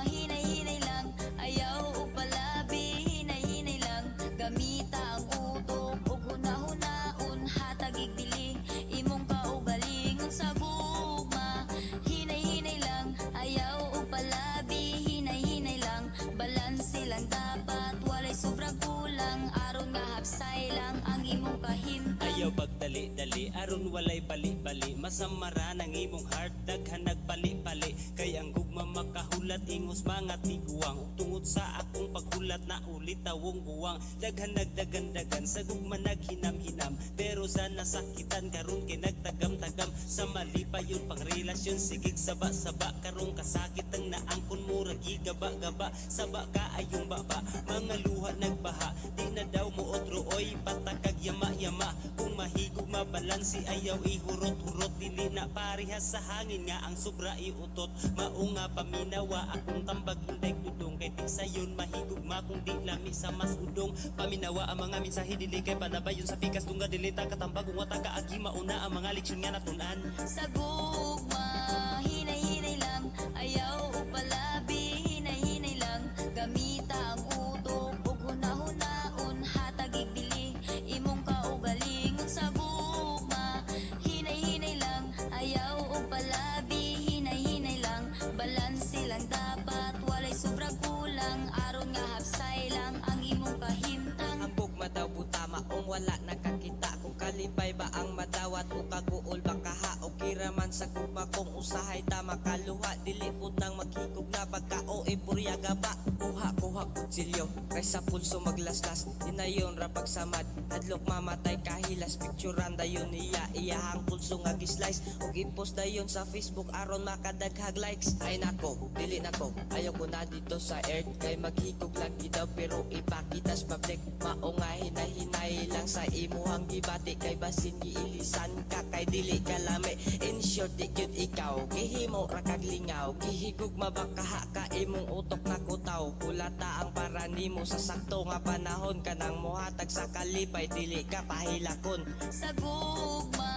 Speaker 9: hinay-hinay lang. Ayaw og palabi, hinay-hinay lang. Gamita ang utok ug hunahunahon. Hatagig dili imong kaugalingon. Sa gugma, hinay-hinay lang. Ayaw og palabi, hinay-hinay lang. Balanse lang dapat, walay sobrang kulang. Aron nga hapsay lang ang imong kahimtang.
Speaker 7: Ayaw pagdali-dali aron walay bali-bali. Masamara ng imong heart daghan nagpali-pali. Kay ang gugma makahulat ingos mga tiguang. Ug tungod sa akong paghulat na ulit tawong guwang. Daghan nagdagan-dagan sa gugma naghinam-hinam. Pero sa nasakitan karon kay nagtagam-tagam. Sa mali pa yun pang relasyon sigig saba-saba. Karong kasakit ang naangkon murag gigaba-gaba. Saba ka ayong baba mga luha nagbaha. Di na daw mo otro oy patakag yama-yama. Kung mahigog mabalansi ayaw ihurot-hurot. Dili na parehas sa hangin nga ang sobra iutot. Mao nga paminawa akong tambag inday dudong. Kay di sayon mahigugma kung di lami sa mas udong. Paminawa ang mga mensahe dili kay palabayon sa pikas tungga dili ta katambag ung ka agi mauna ang mga leksyon nga natun-an.
Speaker 9: Sa gugma, hinay-hinay lang. Ayaw og palabi, hinay-hinay lang. Gamita ang utok ug hunahunahon. Hatagig dili imong kaugalingon. Sa gugma, hinay-hinay lang. Ayaw og palabi, hinay-hinay lang. Balanse lang dapat, walay sobrang kulang. Aron nga hapsay lang ang imong kahimtang.
Speaker 7: man sa gugma kung usahay ta makaluha. Dili pud nang maghikog na pagka o purya gaba. Kuha kuha kutsilyo kaysa pulso maglaslas. Inayon ra pagsamad, hadlok mamatay kahilas. Picturean dayon niya iyahang pulso nga gislice ug i-post dayon sa Facebook aron makadaghag likes. Ay nako, dili nako, ayaw ko na dito sa earth kay maghikog lagi daw pero ipakita sa public. Mao nga hinay-hinay lang sa imuhang gibati kay basin giilisan ka kay dili ka lami. In short, di gyud ikaw gihimo ra kag lingaw. Gihigug mabakaha ka imong utok na kutaw. Hulata ang para nimo sa sakto nga panahon kanang mohatag sa kalipay dili ka pahilakon.
Speaker 9: Sa gugma,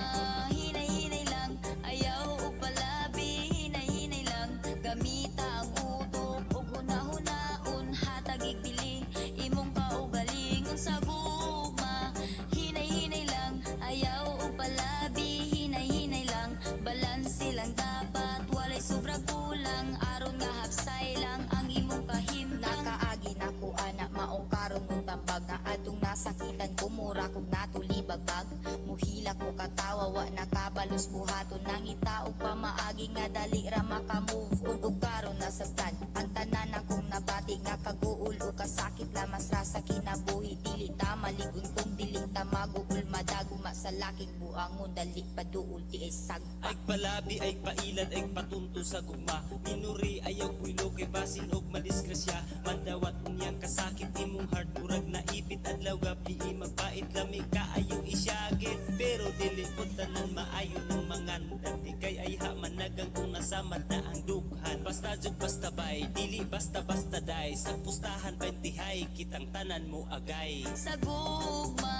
Speaker 9: hinay-hinay lang. Ayaw og palabi, hinay-hinay lang. Gamita ang utok ug huna-hunaon. Hatag igbili imong kaugalingon. Sa gugma, hinay-hinay lang. Ayaw og palabi, hinay-hinay lang. Balanse lang dapat, walay sobra kulang. Aron nga hapsay lang ang imong kahimtang.
Speaker 8: Nakaagi na ko ana maong karon mong tambag nga atong nasakitan ko mura kog natulibagbag. Muhilak mo katawa wa nakabalos buhaton nangita og pamaagi nga dali ra maka-move on ug karon nasabtan ang tanan akong nabati nga kaguol o kasakit lamas ra sa kinabuhi. Dili ta maligon kung dili ta maguol madaguma sa laking buangon dali paduol di ay sagpa.
Speaker 7: Ay palabi, ay pailad, ay patunto sa gugma. Minuri ayaw builo kay basin og madisgrasya. Mandawat unyang kasakit imong heart murag naipit. Adlaw gabi magpait lami kaayo isyagit. Pero dili pud tanan maayo ng mangandam. Di kay ay ha managang kung nasamad na ang dughan. Basta jud basta bay, dili basta basta day. Sa pustahan 20 hay, kitang tanan mo agay.
Speaker 9: Sa gugma,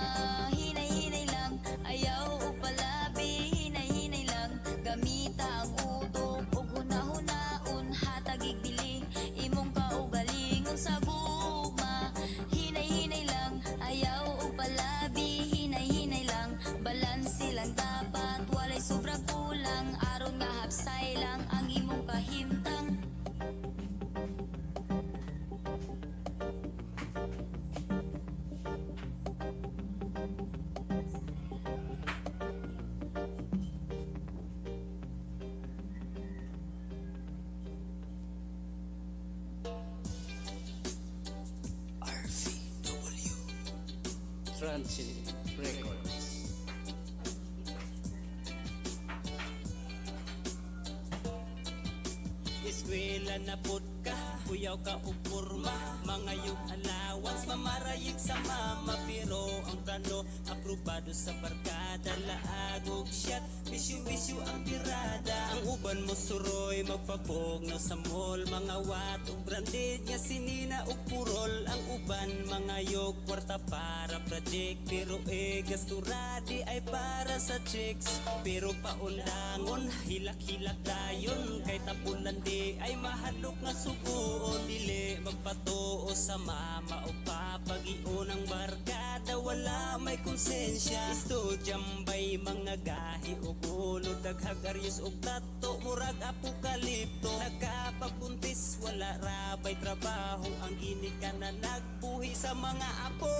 Speaker 9: hinay-hinay lang. Ayaw og palabi, hinay-hinay lang. Gamita ang utok ug huna-hunaon. Hatag igbili imong kaugalingon. Sa gugma, hinay-hinay lang. Ayaw og palabi, hinay-hinay lang. Balanse lang dapat, walay sobra kulang. Aron nga hapsay lang ang imong kahimtang.
Speaker 7: RVW
Speaker 12: Transit Records.
Speaker 7: Eskwela na pud ka, kuyaw ka og porma. Mangayog allowance, mamarayig sa mama. Pero ang plano, aprobado sa barkada. Laag og shot, bisyo-bisyo ang tirada. Ang uban mo suroy, magpapugnaw sa mall. Mga wat og branded nga sinina og purol. Ang uban mangayog kwarta para project. Pero e gastura di ay para sa chicks. Pero paundangon, hilak-hilak dayon. Kay tapunan di ay mahadlok nga suguon. Dili magpatuo sa mama o papa. Giun ang barkada, wala may konsensya. Estudyambay mga gahi o gulo. Daghag aryos og tato, murag apokalipto. Nagkapagbuntis, wala rabay trabaho. Ang ginika na nagbuhi sa mga apo.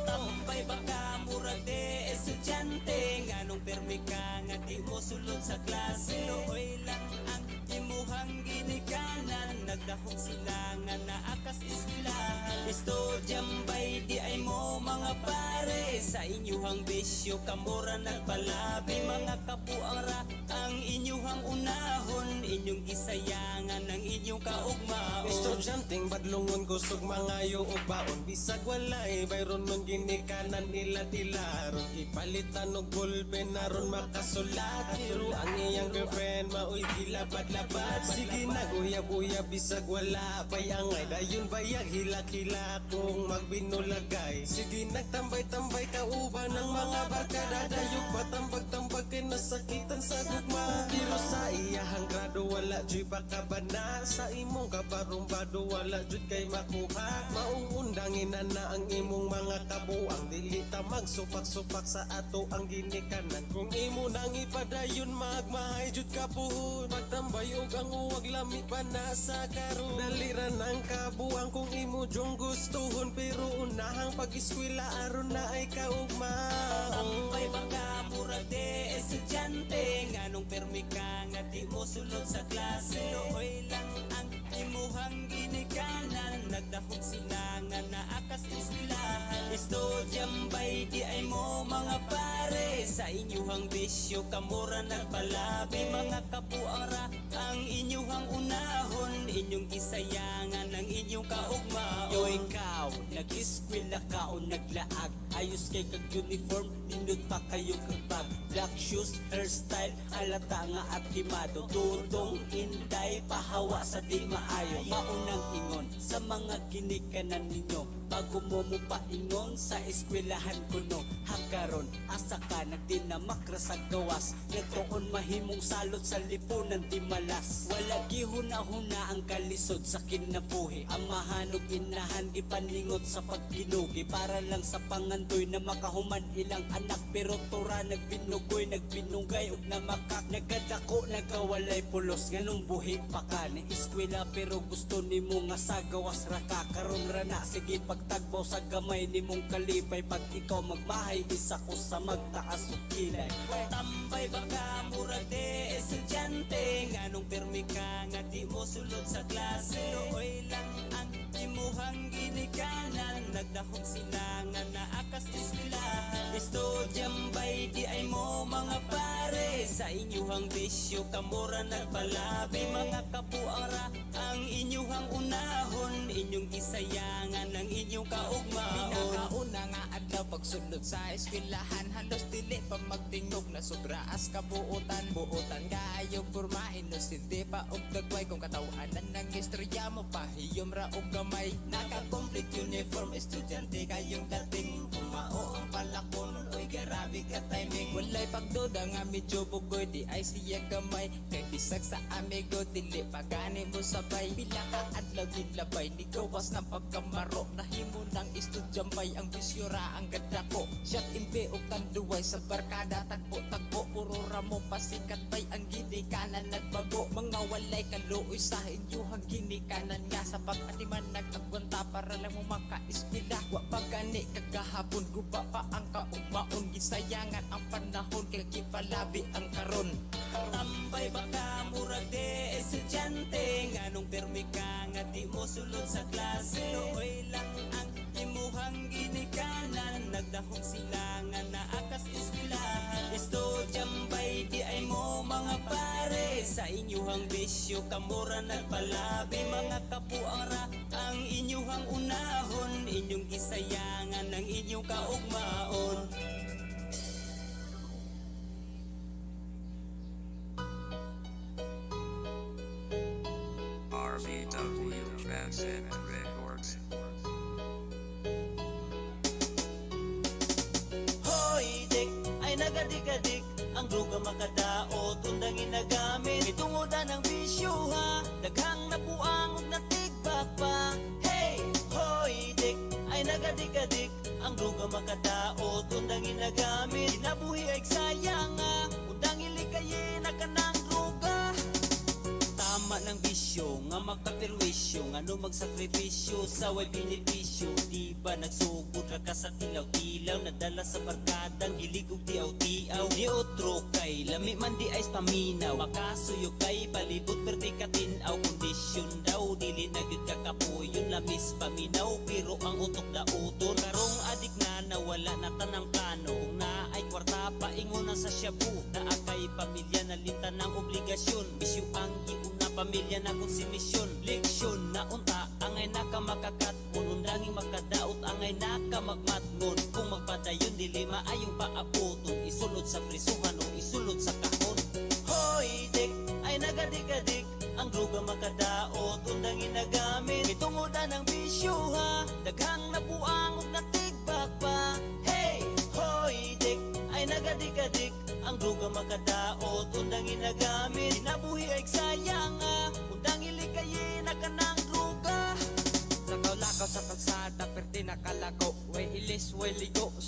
Speaker 7: Tambay baka murag de estudyante. Nganong permi ka nga di mo sulod sa klase. Looy lang ang imuhang ginikanan. Nagdahok sila nga naakas eskwelahan. Estudyambay di ay mo mga pare. Sa inyuhang bisyo kamura nagpalabi. Mga kapuang ra ang inyuhang unahon. Inyong gisayangan ang inyong kaugmaon.
Speaker 13: Estudyanteng badlongon kusog mangayo og baon. Bisag walay bayron nun ginikanan nila tilaron. Ipalitan og ballpen aron makasulat. Pero ang iyang girlfriend maoy gilabad-labad. Sige naguyab-uyab bisag wala pay angay. Dayon bayag hilak-hilak kung magbinulagay. Sige nagtambay-tambay kauban ng mga barkada. Dayog patambag-tambag kay nasakitan sa gugma. Pero sa iyahang grado wala Wala juy pakabana sa imong kabarumbado, wala jud kay makuha. Maong undangin na na ang imong mga kabuang, dili ta magsupak-supak sa ato ang ginikanan. Kung imo nang ipadayon, magmahay jud ka puhon. Pagtambay og ang uwag, lami pa na sa karon. Dalira ng kabuang kung imo jong gustuhon, pero unahang pag-eskwela aron na ay kaugmaon.
Speaker 7: Tambay baka murag de estudyante, nganong permi ka nga di mo sulod sa klase? Nooy lang ang imuhang ginikanan, nagdahog sila nga naakas eskwelahan. Estudyambay di ay mo mga pare, sa inyuhang bisyo kamura nagpalabi. Mga kabuang ra ang inyuhang unahon, inyong gisayangan ang inyong kaugmaon.
Speaker 12: Yo ikaw, nag-eskwela ka o naglaag? Ayos kay kag uniform, nindot pa kayo kag bag. Black shoes, hairstyle, alata nga at kimado. Tutong inday, pahawa sa di maayo. Maunang ingon sa mga ginikanan ninyo, bago mo mo paingon sa eskwelahan kuno. Hakaron, asa ka nagdinamakra sa gawas? Nagtuon mahimong salot sa lipunan di malas. Wala gihuna-huna ang kalisod sa kinabuhi. Amahan ug inahan gipaningot sa pagkinugi, para lang sa pangandoy na makahuman ilang anak. Pero tura nagbinugoy, nagbinugay ug namakak. Nagkadako, nagkawalay pulos, nganong buhi pa ka ni eskwela pero gusto nimo nga sa gawas ra ka. Karon ra na, sige pagtagbaw sa gamay nimong kalipay. Pag ikaw magmahay, isa ko sa magtaas og kilay.
Speaker 7: Tambay baka murag de estudyante, nganong permi ka nga di mo sulod sa klase? Nooy lang ang imuhang ginikanan, nagdahog sila nga naakas eskwelahan. Estudyambay di ay mo mga pare, sa inyuhang bisyo kamura nagpalabi. Mga kabuang ra ang inyuhang unahon, inyong gisayangan ang inyong kaugmaon.
Speaker 14: Pinakauna nga adlaw pagsulod sa eskwelahan, halos dili pa magtingog na sobraas kabuotan. Buotan kaayo porma, inosente pa og dagway. Kung katawanan ng istorya mo, pahiyom ra og gamay.
Speaker 7: Naka-complete uniform, estudyante kayong dating. Kumao ang palakon, oy grabe ka timing.
Speaker 14: Walay pagduda nga medyo bugoy, di ay siya gamay. Kay bisag sa amigo, dili pa gani mo sabay. Pila ka adlaw gilabay, ni gawas ng pagkamaro. Nahimo ng estudyambay, ang bisyo ra ang gadako. Shot imbe og tanduay sa barkada, tagbo-tagbo. Puro ra mo pasikat bay, ang ginikanan nagbago. Mga walay kaluoy sa inyuhang ginikanan nga sa pag-atiman nag-agwanta para lang mo makaeskwela. Wa pa gani kagahapon, guba pa ang kaugmaon. Gisayangan ang panahon kay gipalabi ang karon.
Speaker 7: Tambay baka murag de estudyante, nganong permi ka nga di mo sulod sa klase? Nooy lang ang imuhang ginikanan, nagdahog sila nga naakas eskwelahan. Estudyambay di ay mo mga pare, sa inyuhang bisyo kamura nagpalabi. Mga kabuang ra ang inyuhang unahon, inyong gisayangan ang inyong kaugmaon.
Speaker 11: RVW Transcend Records.
Speaker 2: Hoy, dik, ay nagadik-adik ang droga makadaot undang ginagamit. Itungodan ang bisyo ha, daghang nabuang ug natigbak pa. Hey, hoy, dik, ay nagadik-adik ang droga makadaot undang ginagamit. Kinabuhi ay sayang ha, undang ilikayin na kanang droga.
Speaker 7: Tama ng bisyo nga makapirwisyo, ngano magsakripisyo sa way benepisyo. Di ba nagsugod ra ka sa tilaw-tilaw, nadala sa barkadang hilig og tiaw-tiaw? Ni otro kay lami man di ay paminaw, makasuyo kay palibot perti ka tin-aw. Kondisyon daw dili na gyud ka kapuyon, lamis paminaw pero ang utok dauton. Karong adik na nawala na tanang plano, kung naay kwarta paingon na sa shabu. Naa kay pamilya nalinta ng obligasyon, bisyo ang giuna pamilya na konsumisyon. Leksyon na unta angay naka makakatmon, undanging makadaot angay naka magmatngon. Kung magpadayon dili maayong paabuton, isulod sa prisuhan o isulod sa kahon.
Speaker 2: Hoy, dik, ay nagadik-adik ang droga makadaot undang ginagamit. Itungodan ang bisyo ha, daghang nabuang ug natigbak pa. Hey, hoy, dik, ay nagadik-adik ang droga makadaot undang ginagamit. Kinabuhi ay sayang ha,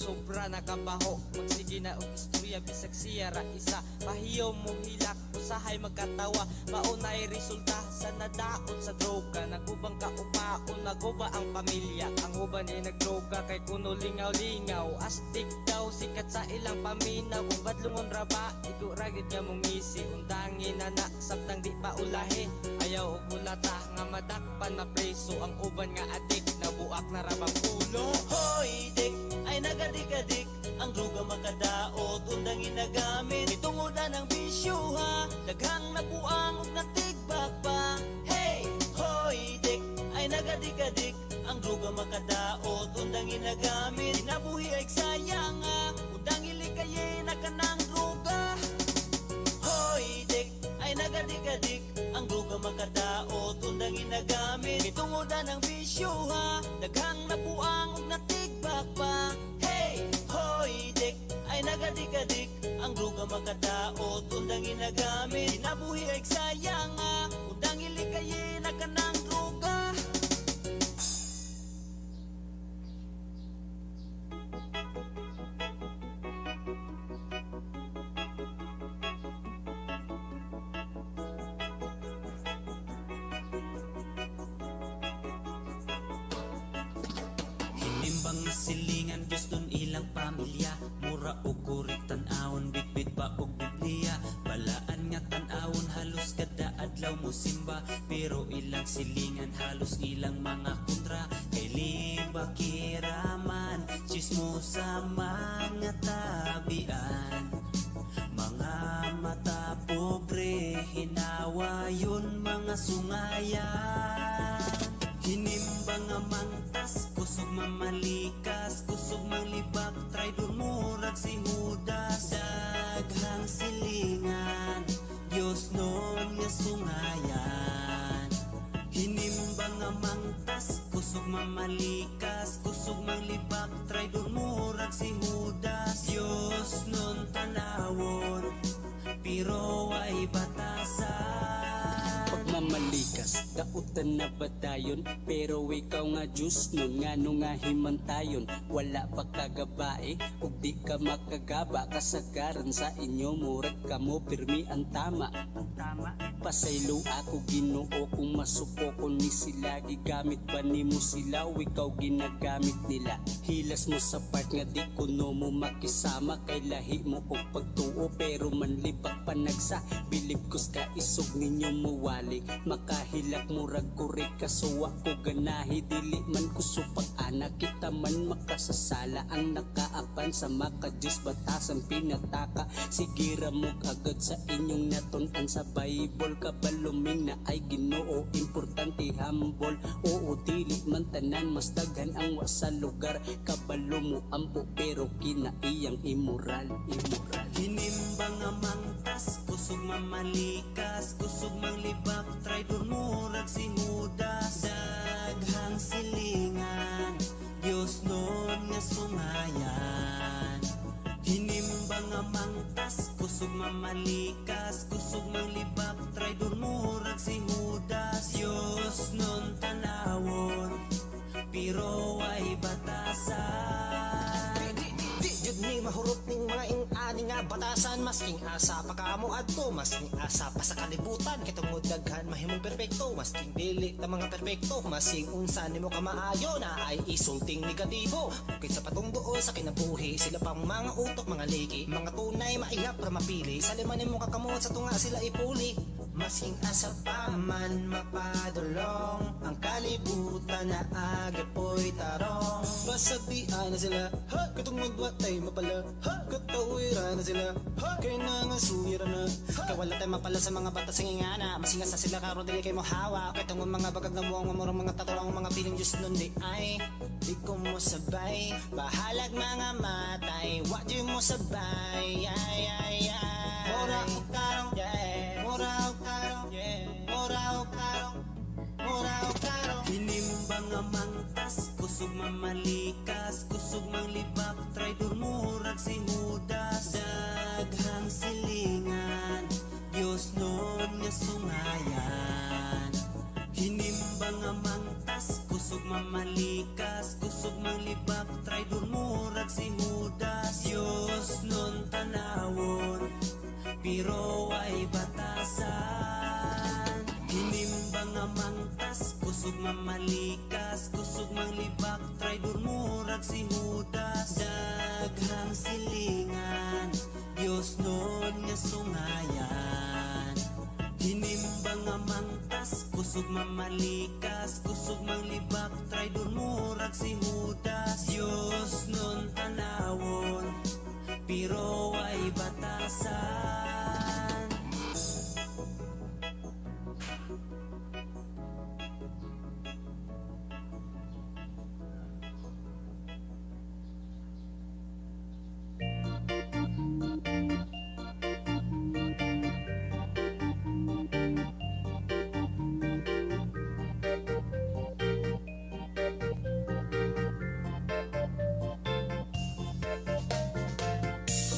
Speaker 7: Sobra nakabaho, magsige na og istorya bisag siya ra isa. Pahiyo mo hilak, usahay magkatawa. Maunay resulta sa nadaot sa droga. Nagubang kaupaon, naguba ang pamilya. Ang uban ay nagdroga kay kuno lingaw-lingaw. Astig daw, sikat sa ilang paminaw. Kung badlungon ra ba, igo ra gyud nga mongisi. Undangin na na, samtang di pa ulahi. Ayaw og hulata nga madakpan mapreso. Ang uban nga adik, nabuak na ra bang ulo.
Speaker 2: Hoy, dik, ay nagadik-adik. Ang droga makadaot, undang ginagamit. Itungodan ang bisyo ha, daghang nabuang ug natigbak pa. Hey, hoy, dik, ay nagadik-adik. Ang droga makadaot, undang ginagamit. Kinabuhi ay sayang ha, undang ilikaye na kanang droga. Hoy, dik, ay nagadik-adik. Ang droga makadaot, undang ginagamit. Itungodan ang bisyo ha, daghang nabuang ug natigbak pa. Hey, hoy, dik, ay nagadik-adik. Ang droga makadaot, undang ginagamit. Kinabuhi ay sayang ha, undang ilikaye na kanang droga.
Speaker 12: Hinimbang nga silingan, Diyos nun ilang pamilya. Mura og kurik tan-awon, bitbit pa og Biblia. Balaan nga tan-awon, halos kada adlaw mo simba. Pero ilang silingan, halos ilang mga kontra. Kay libakiraman, chismosa mga tabian. Mga mata pobre, hinawa yun mga sungayan. Hinimbang nga mangtas, kusog mamalikas, kusog manglibak, traidor murag si Judas. Daghang silingan, Diyos nun nga sungayan. Hinimbang nga mangtas, kusog mamalikas, kusog manglibak, traidor murag si Judas. Diyos nun tanawon, pero ay batasan.
Speaker 14: Pagmamalikas, dautan na ba dayon? Pero ikaw nga Diyos nun, ngano nga himantayon? Wala pa kagabae, ug di ka makagaba. Kasagaran sa inyo, murag kamo, pirmi ang tama. Pasaylo ako Ginoo kung masuko ko ni sila. Gigamit ba nimo sila o ikaw ginagamit nila? Hilas mo sa part nga di kuno mo makisama. Kay lahi mo og pagtuo pero manlibak panagsa. Bilib ko sa kaisog ninyo muwali. Makahilak murag kurik kasuwa ko ganahi. Dili man ko supag anak kita man makasasala. Ang nakaapan sa maka Diyos batasan pinataka. Sige ramog agad sa inyong natun-an sa Bible. Kabaluming na ay Ginoo, importante humble. Oo dili man tanan mas daghan ang wa sa lugar. Kabalo mo ampo pero kinaiyang immoral, immoral.
Speaker 12: Hinimbang nga mangtas, kusog mamalikas, kusog manglibak, traidor murag si Judas. Daghang silingan, Diyos nun nga sungayan. Hinimbang nga mangtas, kusog mamalikas, kusog manglibak, traidor murag si Judas. Diyos nun tanawon, pero ay batasan.
Speaker 15: Di jud ni mahurot ning mga ing-ani nga batasan. Masking asa pa kamo adto, masking asa pa sa kalibutan. Kay tungod daghan mahimong perpekto, masking dili ta mga perpekto. Masking unsa nimo ka maayo na ay isulting negatibo. Bukid sa patungduo sa kinabuhi, sila pang mga utok, mga liki. Mga tunay maihap ra mapili, sa lima nimo kakamot sa tunga sila ipuli. Masking asa pa man mapadulong, ang kalibutan na agapoy tarong.
Speaker 13: Basabian na sila, ha? Katungod wa tay mapala, ha? Katawira na sila, ha? Kay nangasuyira na, ha?
Speaker 15: Kay wala tay mapala sa mga bata sa ngingana. Masingas na sila karon dili kay mohawa. Kay tungod mga bagag na muang mamurong mga taturang mga piling Diyos nun di ay di ko mo sabay. Bahalag mga matay, wa di mo sabay. Ay ay ay. Mura og karong, yeah. Mura og karong, yeah. Mura og karong, mura og karong.
Speaker 12: Hinimbang nga mangtas, kusog mamalikas, kusog manglibak, traidor murag si Judas. Daghang silingan, Diyos nun nga sungayan. Hinimbang nga mangtas, kusog mamalikas, kusog manglibak, traidor murag si Judas.
Speaker 2: Mamalikas, kusog manglibak, traidor murag si Judas. Daghang silingan, Diyos nun nga sungayan. Hinimbang nga mangtas, kusog mamalikas, kusog manglibak, traidor murag si Judas. Diyos nun tanawon, pero ay batasan.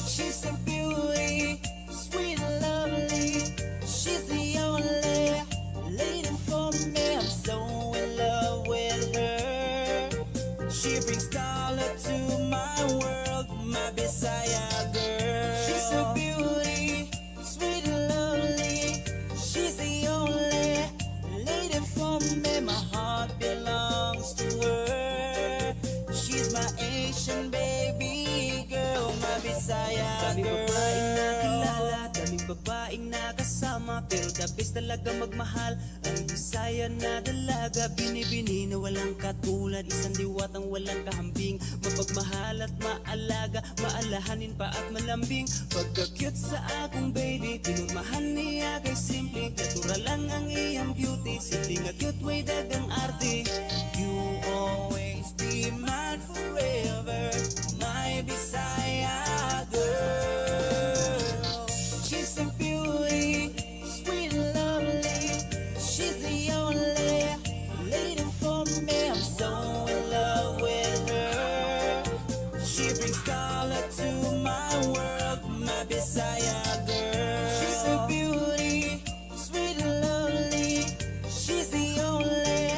Speaker 2: She's a beauty, sweet and lovely. She's the only lady for me. I'm so in love with her. She brings color to my world, my Bisaya girl. She's a beauty, sweet and lovely. She's the only lady for me. My heart belongs to her. She's my Asian baby girl, my Bisaya
Speaker 7: Daming
Speaker 2: girl.
Speaker 7: Babaeng nakilala, daming babaeng nakasama, pero the best talaga magmahal ang Bisaya na dalaga. Binibini na walang katulad, isang diwatang walang kahambing. Mapagmahal at maalaga, maalahanin pa at malambing. Pagka-cute sa akong baby, pinurmahan niya kay simple. Natural lang ang iyang beauty, simple nga cute, way dagang arte.
Speaker 2: You always be mine forever, my Bisaya girl. She's a beauty, sweet and lovely. She's the only lady for me. I'm so in love with her. She brings color to my world, my Bisaya girl. She's a beauty, sweet and lovely. She's the only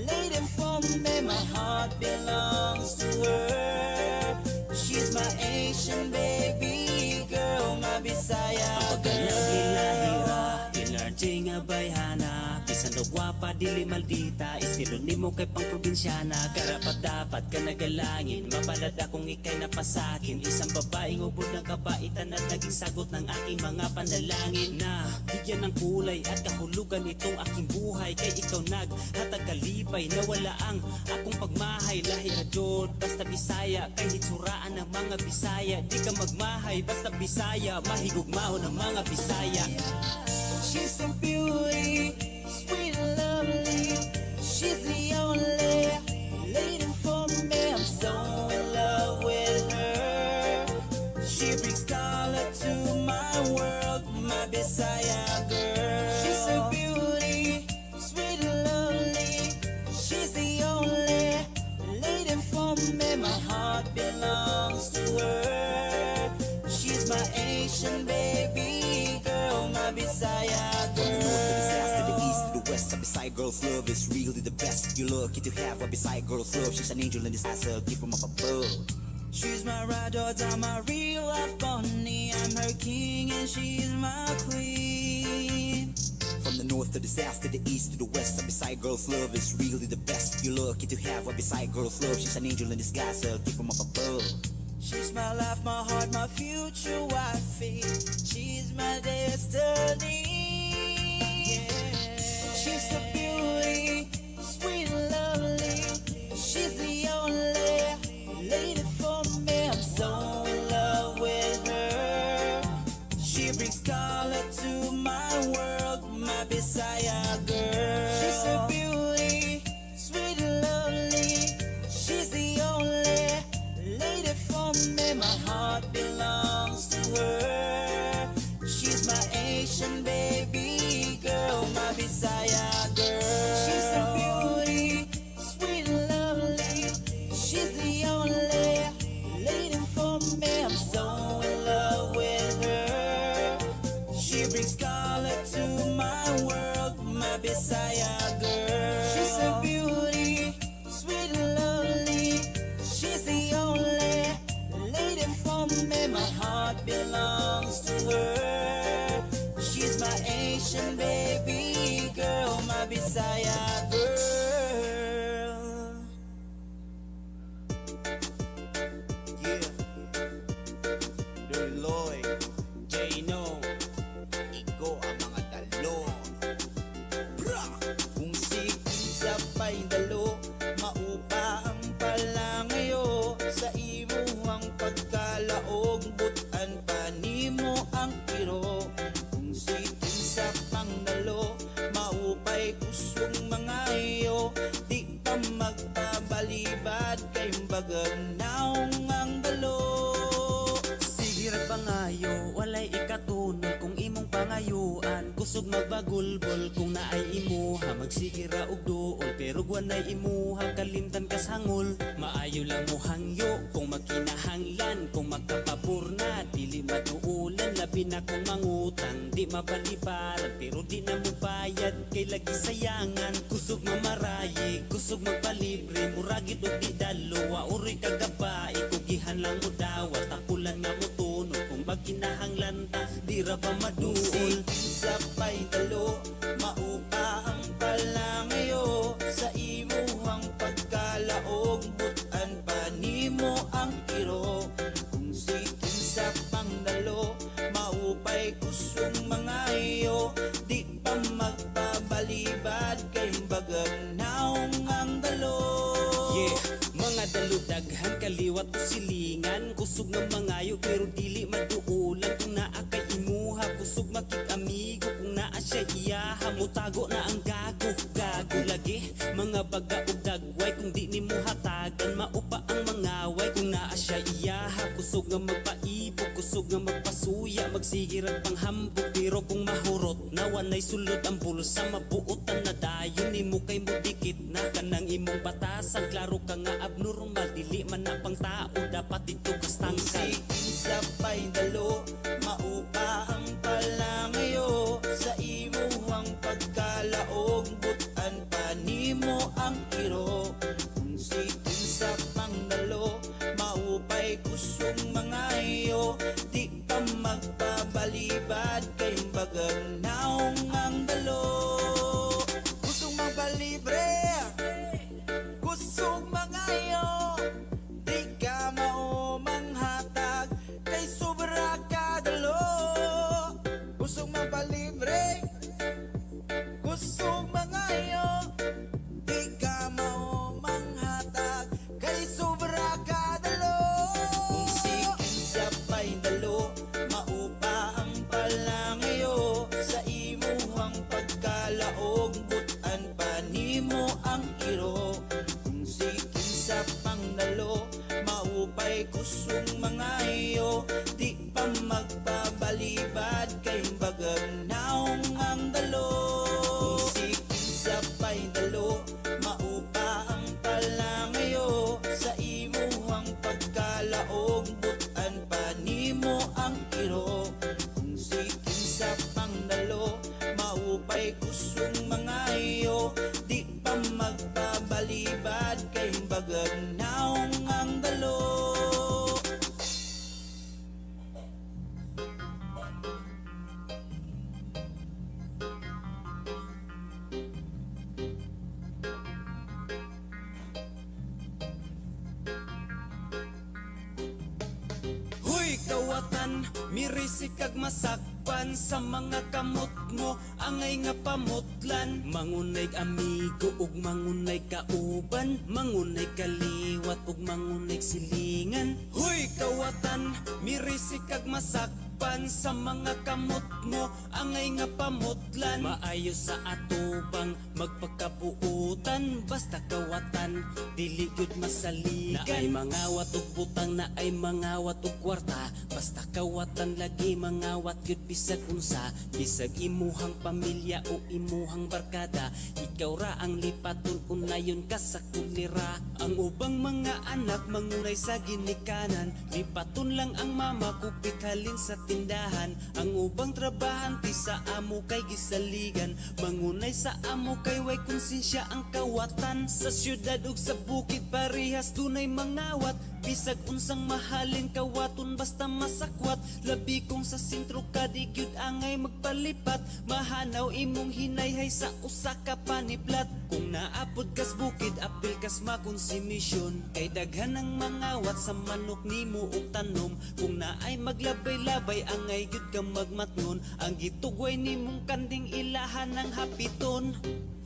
Speaker 2: lady for me. My heart belongs to her. She's my Asian baby girl, my Bisaya
Speaker 7: Pagkalag
Speaker 2: girl.
Speaker 7: Lahira, energy nga bayhana. Bisan og gwapa, dili maldita. Estilo nimo kay pang probinsyana. Karapat dapat ka nagalangin. Mapalad akong ikay napasakin. Isang babaeng ubod ng kabaitan at naging sagot ng aking mga panalangin. Na bigyan ng kulay at kahulugan itong aking buhay. Kay ikaw naghatag kalipay na wala ang akong pagmahay. Lahi ra jud, basta Bisaya. Kay hitsuraan ng mga Bisaya. Di ka magmahay, basta Bisaya. Mahigugmaon ng mga Bisaya.
Speaker 2: She's a beauty, sweet and lovely. She's the only lady for me. I'm so in love with her. She brings color to my world, my Bisaya girl. She's a beauty, sweet and lovely. She's the only lady for me. My heart belongs to her. She's my Asian baby girl, my Bisaya
Speaker 16: From the north to the south to the
Speaker 2: girl.
Speaker 16: East to the west, a Bisaya girl's love is really the best. You're lucky to have a Bisaya girl's love. She's an angel in disguise, a gift from up above.
Speaker 2: She's my ride or die, my real life bunny. I'm her king and she's my queen.
Speaker 16: From the north to the south to the east to the west, a Bisaya girl's love is really the best. You're lucky to have a Bisaya girl's love. She's an angel in disguise, a gift from up above.
Speaker 2: She's my life, my heart, my future wifey. She's my destiny. She's a beauty, sweet and lovely. She's the only lady for me. I'm so in love with her. She brings color to my world, my Bisaya girl. She's a beauty, sweet and lovely. She's the only lady for me. My heart belongs to her. She's my Asian baby girl, my Bisaya girl. She's a beauty, sweet and lovely. She's the only lady for me. I'm so in love with her. She brings color to my world, my Bisaya girl. She's a beauty, sweet and lovely. She's the only lady for me. My heart belongs to her. She's my Asian baby girl, my Bisaya girl.
Speaker 7: pangayuan. Kusog magbagulbol kung naay imuha, magsige ra og duol. Pero wanay imuha, kalimtan kas hangol. Maayo lang mo hangyo kung magkinahanglan. Kung magkapabor na, dili maduulan. Labi na kung mangutang, di mabalibaran. Pero di na mo bayad, kay lagi sayangan. Kusog mamarayi, kusog magpalibre. Muragid og di dalo, wa uroy kagabae. Kugihan lang mo dawat, tapulan nga mo tunod. Kung magkinahanglan ta, di ra ba maduol?
Speaker 10: Sa paydalo, maupa ang palangayo. Sa imuhang pagkalaog, butan pa nimo ang iro. Kung si kinsa pang dalo, maupay kusog mga iyo. Di pa magpabalibad, kay bagag naong ang dalo.
Speaker 7: Yeah, mga dalo daghan kaliwat o silingan. Kusog nga mangayo pero dili maduulan. Kung naa kay imuha, kusog makig-amigo. Kung naa siya iyaha, mutago na ang gago. Gago lagi, mga baga og dagway. Kung di nimo hatagan, maupa ang mangaway. Kung naa siya iyaha, kusog nga magpaibog. Kusog nga magpasuya, magsige rag panghambog. Pero kung mahurot na wanay sulod ang bulsa, mabuotan na dayon nimo kay mudikit na. Kanang imong batasan, klaro ka nga abnormal. Dili man na pang tao, dapat dito kas tangkal.
Speaker 10: Sa paydalo, maupa ang palangayo. Sa imuhang pagkalaog, butan pa nimo ang iro. Kung si kinsa pang dalo, maupay kusog mga iyo. Di pa magpabalibad, kay bagag naong ang dalo. Kusog magpalibre, kusog mga iyo. Di ka maumanghatag, kay sobra ka dalo. Kusog magpalibre, kusog mga iyo. Di ka maumanghatag, kay sobra ka dalo. Kung si kinsa pa'y dalo, maupa ang palangayo. Sa imuhang pagkalaog, butan pa nimo ang iro. Kung si kinsa pang dalo, maupay kusog mga iyo. Di pa magpabalibad, kay bagag naong ang dalo. Kung si kinsa pa'y dalo, maupa ang palangayo. Sa imuhang pagkalaog, butan pa nimo ang iro. Kung si kinsa pang dalo, maupay kusog mga iyo. Di pa magpabalibad, kay bagag naong ang dalo.
Speaker 7: Huy kawatan, mirisik kag masakpan sa mga kamot mo, angay nga pamutlan. Mangunay amigo ug mangunay kauban, mangunay kaliwat ug mangunay silingan. Huy kawatan, mirisik kag masakpan sa mga kamot mo, angay nga pamutlan. Maayo sa atubang magpakabuutan, basta kawatan dili gyud masaligan. Naay mangawat og butang, naay mangawat og kwarta, basta kawatan lagi mangawat gyud bisag unsa. Bisag imuhang pamilya o imuhang barkada, ikaw ra ang lipaton unayon ka sa kulira. Ang ubang mga anak mangunay sa ginikanan, lipaton lang ang mama kupit halin sa tindahan. Ang ubang trabahante sa amo kay gisaligan, mangunay sa amo kay way konsensya ang kawatan. Sa syudad ug sa bukid parehas dunay mangawat, bisag unsang mahalin kawaton basta masakwat. Labi kung sa sentro ka di gyud angay magpalipat, mahanaw imong hinayhay sa usa ka paniplat. Kung naapod kas bukid apil kas makonsumisyon, kay daghan ang mangawat sa manok nimo og tanom. Kung naay maglabay-labay angay gyud ka magmatngon, ang gitugway nimong kanding ilahan ang hapiton.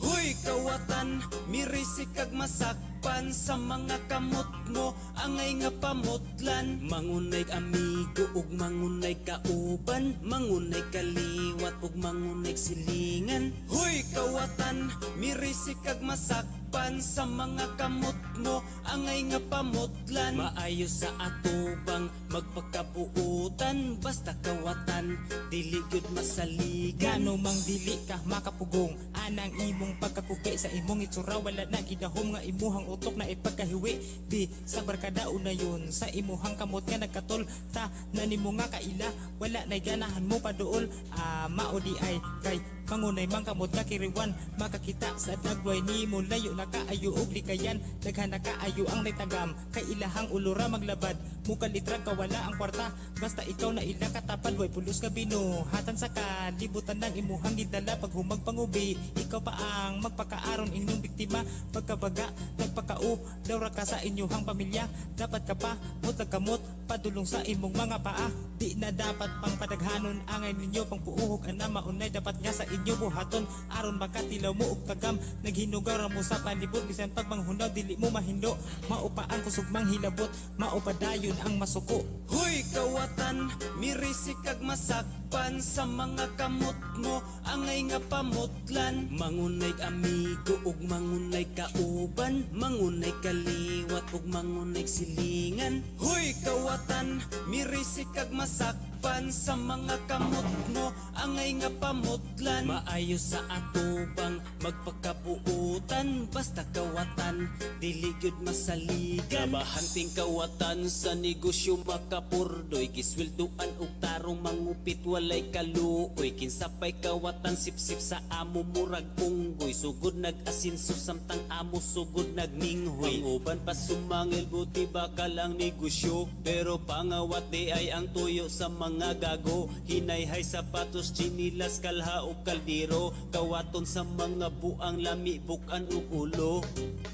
Speaker 7: Huy kawatan, mirisik kag masakpan
Speaker 12: masakpan sa mga kamot mo, angay nga pamutlan. Mangunay amigo ug mangunay kauban, mangunay kaliwat ug mangunay silingan. Huy kawatan, mirisik kag masakpan sa mga kamot mo, angay nga pamutlan. Maayo sa atubang magpakabuutan, basta kawatan dili gyud masaligan.
Speaker 14: Ngano mang dili ka makapugong anang imong pagkakupi sa imong itsura, wala na gidahom nga imuhang utok na ipagkahiwi di sa barkada una yun sa imuhang kamot nga nagkatol ta na nimo nga kaila wala na ganahan mo paduol. Ah, mao di ay kay mangunay mang kamot nga kiriwan makakita sa dagway nimo layo na kaayo og likayan, daghan na kaayo ang naitagam kay ilahang ulura maglabad mukalitrag ka wala ang kwarta basta ikaw na ila katapad way pulos ka binuhatan sa kalibutan ng imuhang gidala pag humag pangubi ikaw pa ang magpakaaron inyong biktima pagkabaga nagpakao dawra ka sa inyuhang pamilya dapat ka pa mutlag kamot padulong sa imong mga paa di na dapat pang padaghanon angay ninyo pang puuhog ana maunay dapat nga sa inyo buhaton aron makatilaw mo og tagam naghinugaw ra mo sa palibot bisan pag manghunaw dili mo mahindo maupaan kusog manghilabot maupadayon ang masuko.
Speaker 12: Huy kawatan, mirisik kag masakpan sa mga kamot mo, angay nga pamutlan. Mangunay amigo ug mangunay kauban, mangunay kaliwat ug mangunay silingan. Huy kawatan, mirisik kag masakpan sa mga kamot mo, angay nga pamutlan. Maayo sa atubang magpakabuutan, basta kawatan dili gyud masaligan.
Speaker 7: Kabahanting kawatan sa negosyo makapurdoy, gisweldoan og tarong mangupit walay kaluoy. Kinsa pay kawatan sipsip sa amo murag unggoy, sugod nag-asinso samtang amo sugod nagminghoy. Ang uban pa sumangil buti bakal ang negosyo, pero pangawat di ay ang tuyo sa mga gago. Hinayhay sapatos, tsinilas, kalha o kaldero, kawaton sa mga buang lami bukan ug ulo.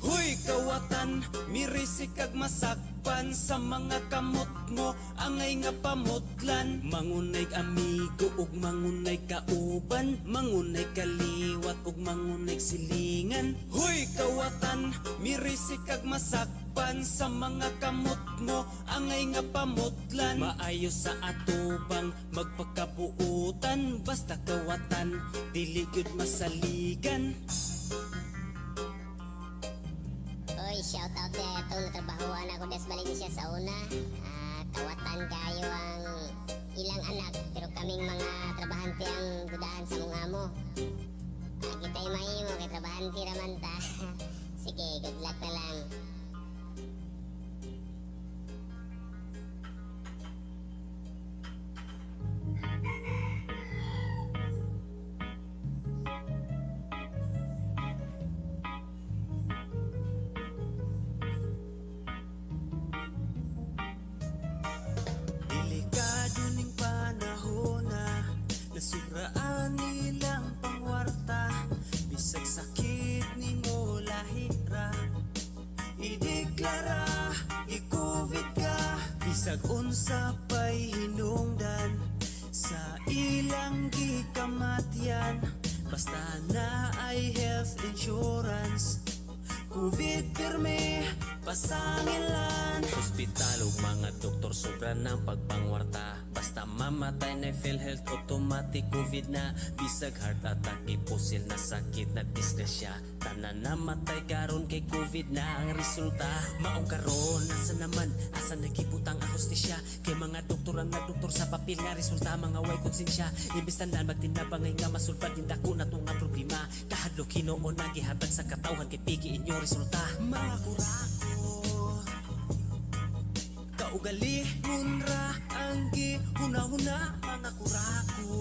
Speaker 12: Huy kawatan, mirisik kag masakpan sa mga kamot mo, angay nga pamutlan.
Speaker 7: Mangunay amigo ug mangunay kauban, mangunay kaliwat ug mangunay silingan.
Speaker 12: Huy kawatan, mirisik kag masakpan sa mga kamot mo, angay nga pamutlan.
Speaker 7: Maayo sa atubang magpakabuutan, basta kawatan dili gyud masaligan.
Speaker 4: Oy, shout out de itong natrabahuan ako des Valencia sa una. Ah, kawatan kayo ang ilang anak pero kaming mga trabahante ang dudahan sa mong amo. Ah, kita'y mahimo kay trabahante raman ta. Sige, good luck na lang.
Speaker 2: Delikado ning panahon na nasubraan nilang pangwarta. Bisag sakit nimo lahira, ideklara i-COVID ka. Bisag unsa pa'y hinungdan sa ilang gikamatyan, basta na ay health insurance. COVID pirmi pasangilan.
Speaker 7: Ospital ug mga doktor sobra ng pagpangwarta, basta mamatay na PhilHealth automatic COVID na. Bisag heart attack ipusil na sakit na disgrasya, tanan namatay karon kay COVID na ang resulta. Maong karon asa naman asa nagibutang ang hustisya, kay mga doktor ang nagdoktor sa papel nga resulta mga way konsensya. Imbes tanan magtinabangay nga masulbad din dako na to nga problema, kahadlok hinuon ang gihatag sa katawhan kay pigi inyo resulta.
Speaker 2: Mga kurako kaugalingon ra ang gihuna-huna. Mga kurako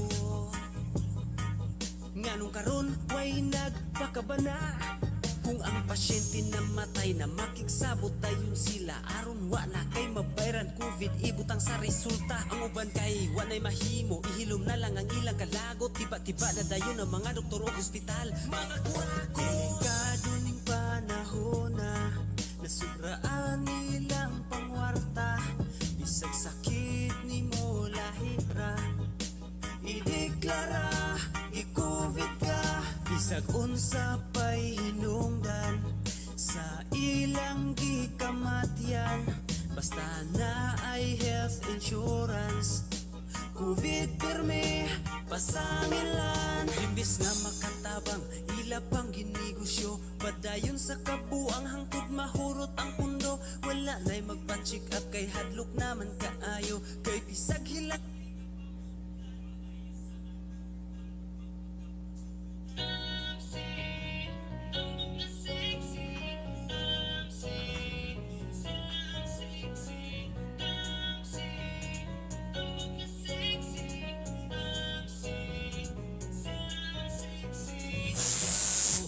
Speaker 2: nganong karon way nagpakabana.
Speaker 7: Kung ang pasyente namatay na makigsabot tayon sila, aron wa na kay mabayran COVID ibutang sa resulta. Ang uban kay wa nay mahimo, ihilom na lang ang ilang kalagot. Tiba-tiba na dayon ang mga doktor og ospital.
Speaker 2: Mga kurako delikado ning panahon na nasubraan nilang pangwarta. Bisag sakit nimo lahira, ideklara i-COVID ka. Bisag unsa pa'y hinungdan sa ilang Pasangilan. Imbis nga makatabang, ila pang ginegosyo. Padayon sa kabuang hangtod mahurot ang pundo. Wala na'y magpa-check up kay hadlok naman kaayo. Kay bisag hilak.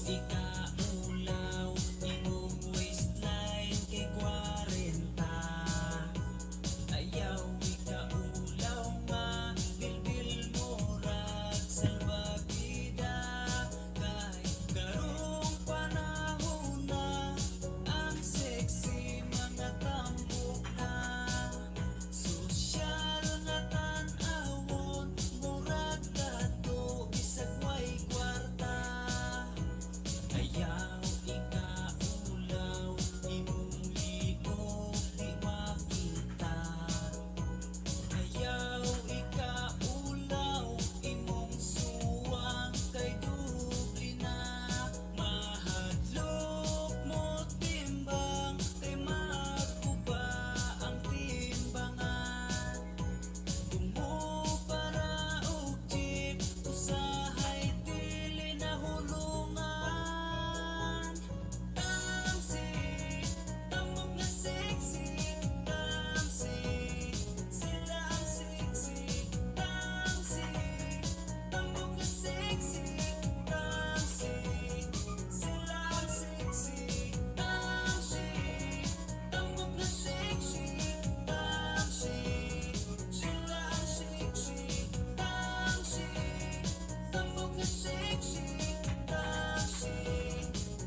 Speaker 2: Ikaulaw imong waistline kay 40. Ayaw ikaulaw nga bilbil murag salbabida. Kay karong panahon na ang sexy mga tambok na. Sosyal nga tan-awon murag tato bisag way kwarta. Ayaw ikaulaw imong liog di makita. Ayaw ikaulaw imong suwang kay doble na. Mahadlok mo timbang kay magkuba ang timbangan. Tumupara og jeep usahay dili na hulungan. Tamsi, tambok na sexy. Tamsi, sila ang sexy. Tamsi, tambok na sexy. Tamsi, sila ang sexy. Tamsi, tambok na sexy. Tamsi, sila ang sexy. Tamsi, tambok na sexy. Tamsi,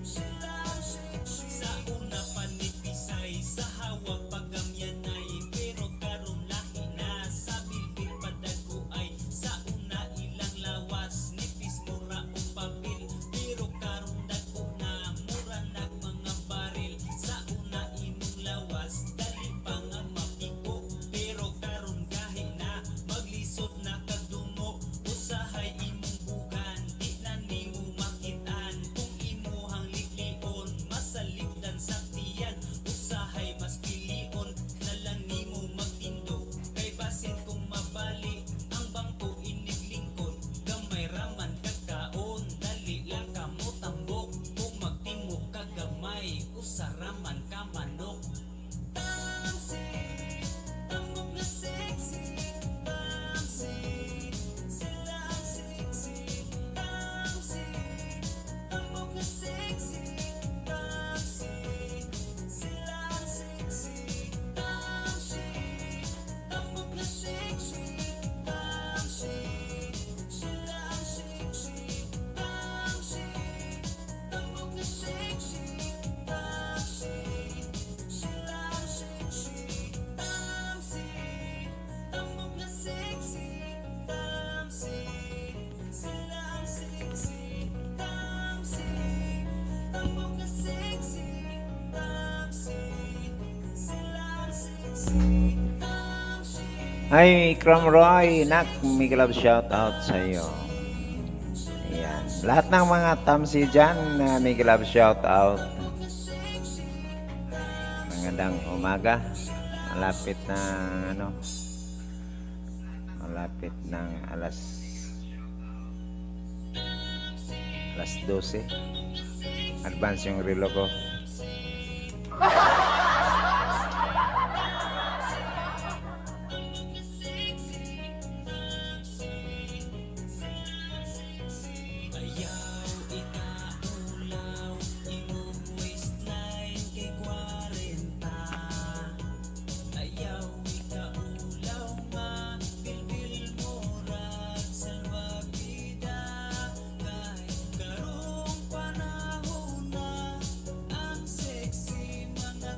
Speaker 2: sila ang sexy. Sa una pa ni Pisay, sa hawak pagamyanay. Pero karon lahi na, sa bilbil padaguay. Sa una ilang lawas, nipis mura og papel. Pero karon dagko na, mura nag mga baril. Sa una imong lawas, dali pa nga mapiko. Pero karon gahi na, maglisod na kag dungo. Usahay imong bugan, di na nimo makitaan. Kung imuhang liglion, masalipdan sa tiyan. Usahay mas pilion, na lang nimo magtindog. Kay basin kung mabali, ang bangko iniglingkod. Gamay raman kagkaon, dali lang ka mo tambok. Kung magtimo ka gamay, usa raman ka manok. Tamsi, tambok na sexy. Tamsi, sila ang sexy. Tamsi, tambok na sexy. Tamsi, sila ang sexy. Tamsi, tambok na sexy. Tamsi, sila ang sexy. Tamsi, tambok na sexy. Tamsi, sila ang sexy. Tamsi, tambok na sexy. Tamsi, sila ang sexy. Tamsi, tambok na sexy. Tamsi, sila ang sexy. Tamsi.
Speaker 1: Ay, Ikram Roy, nak, may love shout out sa iyo. Ayan. Lahat ng mga tamsi dyan, may love shout out. Magandang umaga. Malapit na ano? Malapit ng alas 12. Advance yung relo ko.
Speaker 2: Ayaw ikaulaw imong waistline kay 40. Ayaw ikaulaw nga bilbil murag salbabida. Kay karong panahon na ang sexy mga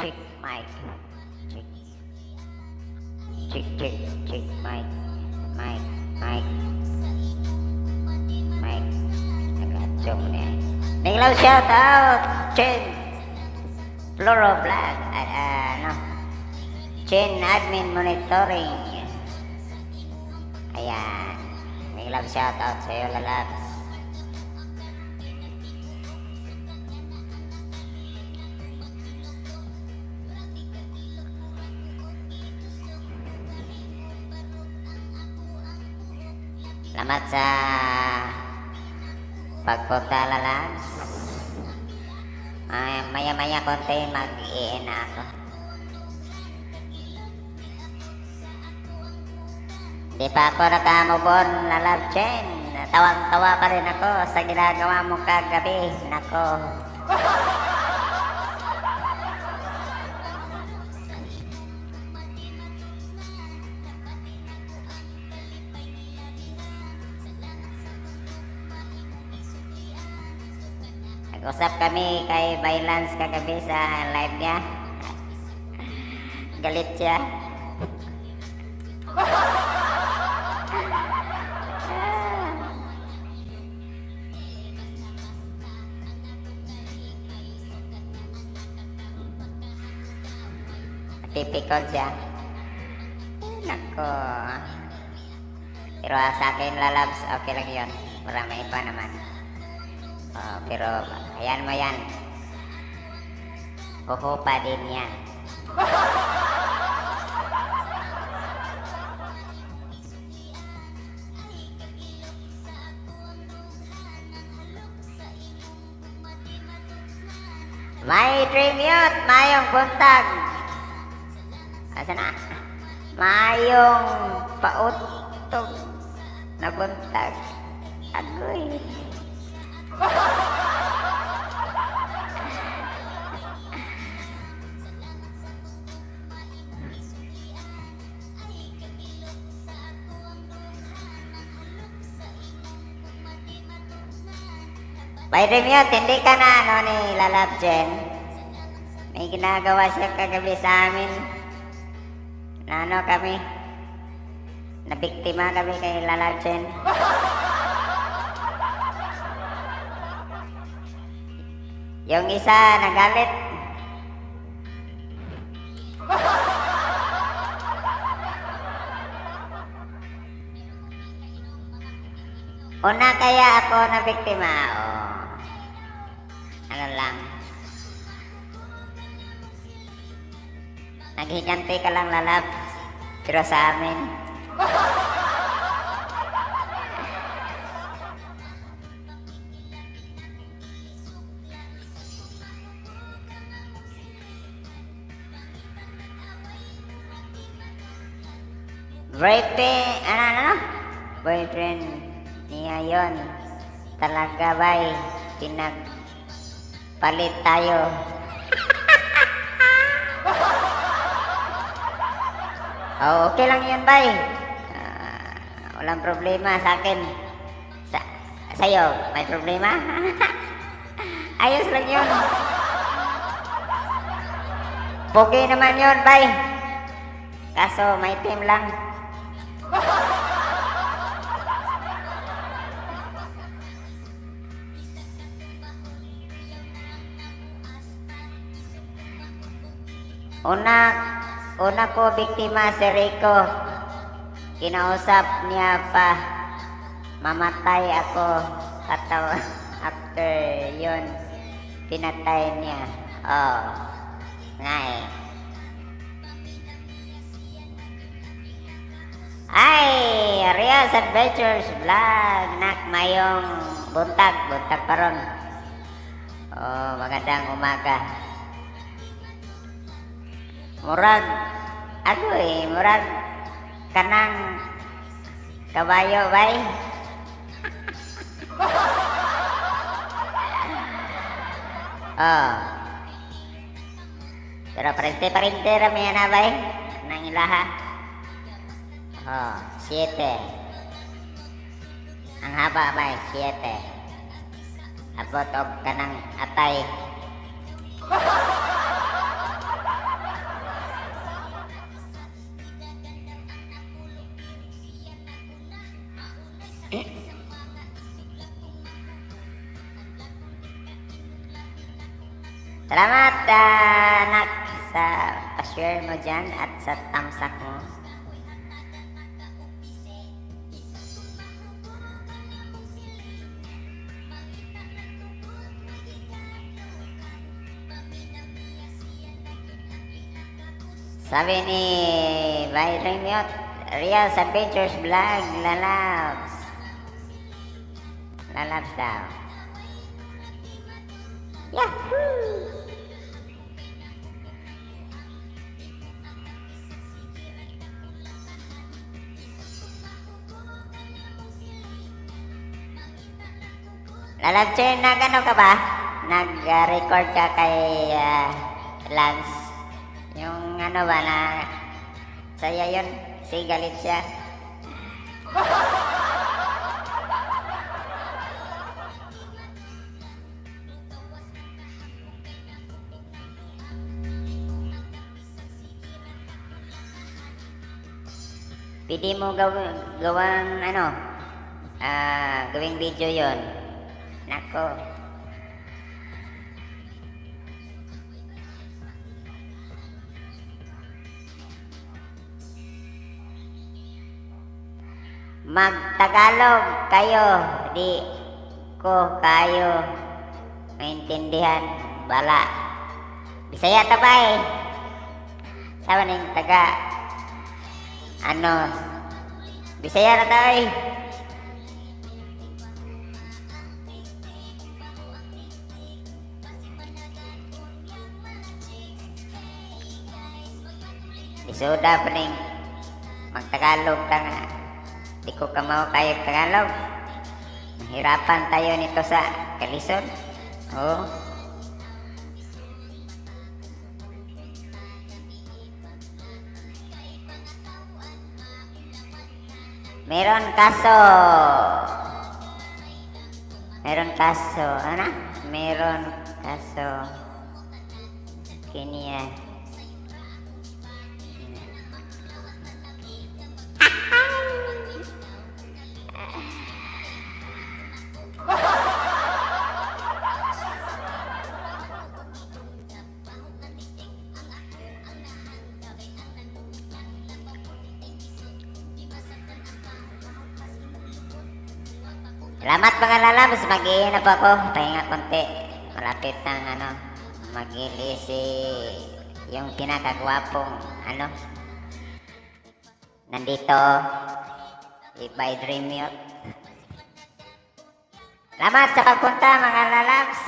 Speaker 5: Check mic. Check. Check, check, check mic. Mic, mic. Mic. Nag-adjong niya. Mega love shout out! Chen! Floro Vlog. Ano? Chen Admin Monitoring. Ayan. Mega love shout out sa iyo, lalabs. Salamat sa pagpunta, lalabs. Ay, maya-maya konti mag-i na ako. Di pa ako naka-move on, lalab Chen. Tawang-tawa pa rin ako sa ginagawa mo kagabi. Nako. Nag-usap kami kay Bailance kagabi sa live niya. Galit siya. Typical siya. Nako. Pero sa akin, lalabs, okay lang yun. Marami iba naman. Oh, pero, ayan mo yan. Huhupa din yan. My Dream Youth, mayong buntag. Asa na? Mayong pautog na buntag. Agoy. By Dream Youth, hindi ka na ano ni Lalab Jen. May ginagawa siya kagabi sa amin. Na ano kami? Nabiktima kami kay Lalab Jen. Yung isa nagalit. Una kaya ako na biktima? O ano lang? Naghiganti ka lang, lalab. Pero sa amin. Boyfriend, ano, ano, ano? Boyfriend niya yon. Talaga bay, pinagpalit tayo. Oh, okay lang yun, bay. Walang problema sa akin. Sa'yo, may problema? Ayos lang yun. Pogi naman yun, bay. Kaso, may team lang. Una ko biktima si Rico. Kinausap niya pa mamatay ako katawa after yun pinatay niya. Oh, nga eh. Ay, Rios Adventures Vlog. Nak, mayong buntag. Buntag pa ron. Oh, magandang umaga. Murag, agoy, murag kanang kabayo bay. Oh. Pero parente-parente rami na bay. Nang ilaha. Oh, 7. Ang haba bay, 7. Abot og kanang atay. Salamat, anak, sa pa-share mo dyan at sa tamsak mo. Sabi ni Byron Yot, Rial's Adventures Vlog, lalabs. Lalabs daw. Yahoo! Lalabs, sir, nag-ano ka ba? Nag-record ka kay Lance? Yung ano ba na saya yun? Si galit siya. Pwede mo gawang ano, gawing video yon. Nako. Magtagalog kayo, di ko kayo maintindihan. Bala. Bisaya ta ba eh? Sabi ning taga, ano, Bisaya na tayo. Isuda pa ning magtagalog ka nga. Di ko kamaw kayo Tagalog. Mahirapan tayo nito sa kalisod. Oo. Meron kaso. Meron kaso. Ano? Meron kaso. Kini. Salamat mga lalabs, mag-iin na po ako. Pahinga konti. Malapit ng ano, mag-ili si yung pinakagwapong ano. Nandito, si By Dream Yacht. Salamat sa pagpunta mga lalabs.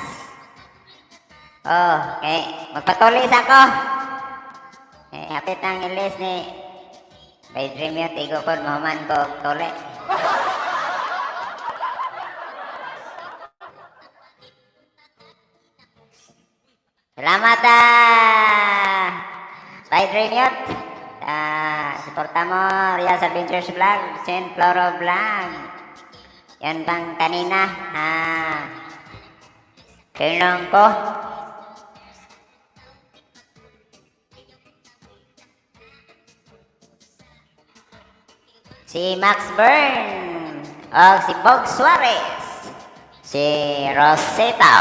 Speaker 5: Oh, okay. Magpatuloy sa ako. Eh, hapit ang ilis ni By Dream Yacht, igo po, mahuman ko tuli. Salamat By Dream Yacht. Suporta mo Rial's Adventures Vlog, Saint Floro Vlog. Yan pang kanina. Kailan ko? Si Max Byrne. O si Bog Suarez. Si Rosetta.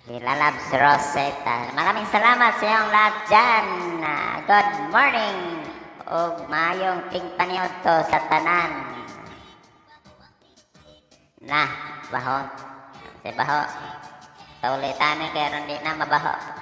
Speaker 5: Si Lalabs Rosetta. Maraming salamat sa iyong lahat dyan. Good morning. Ug maayong tingpaniod to sa tanan. Na, baho. Si baho. Sa ulitan kaya di na mabaho.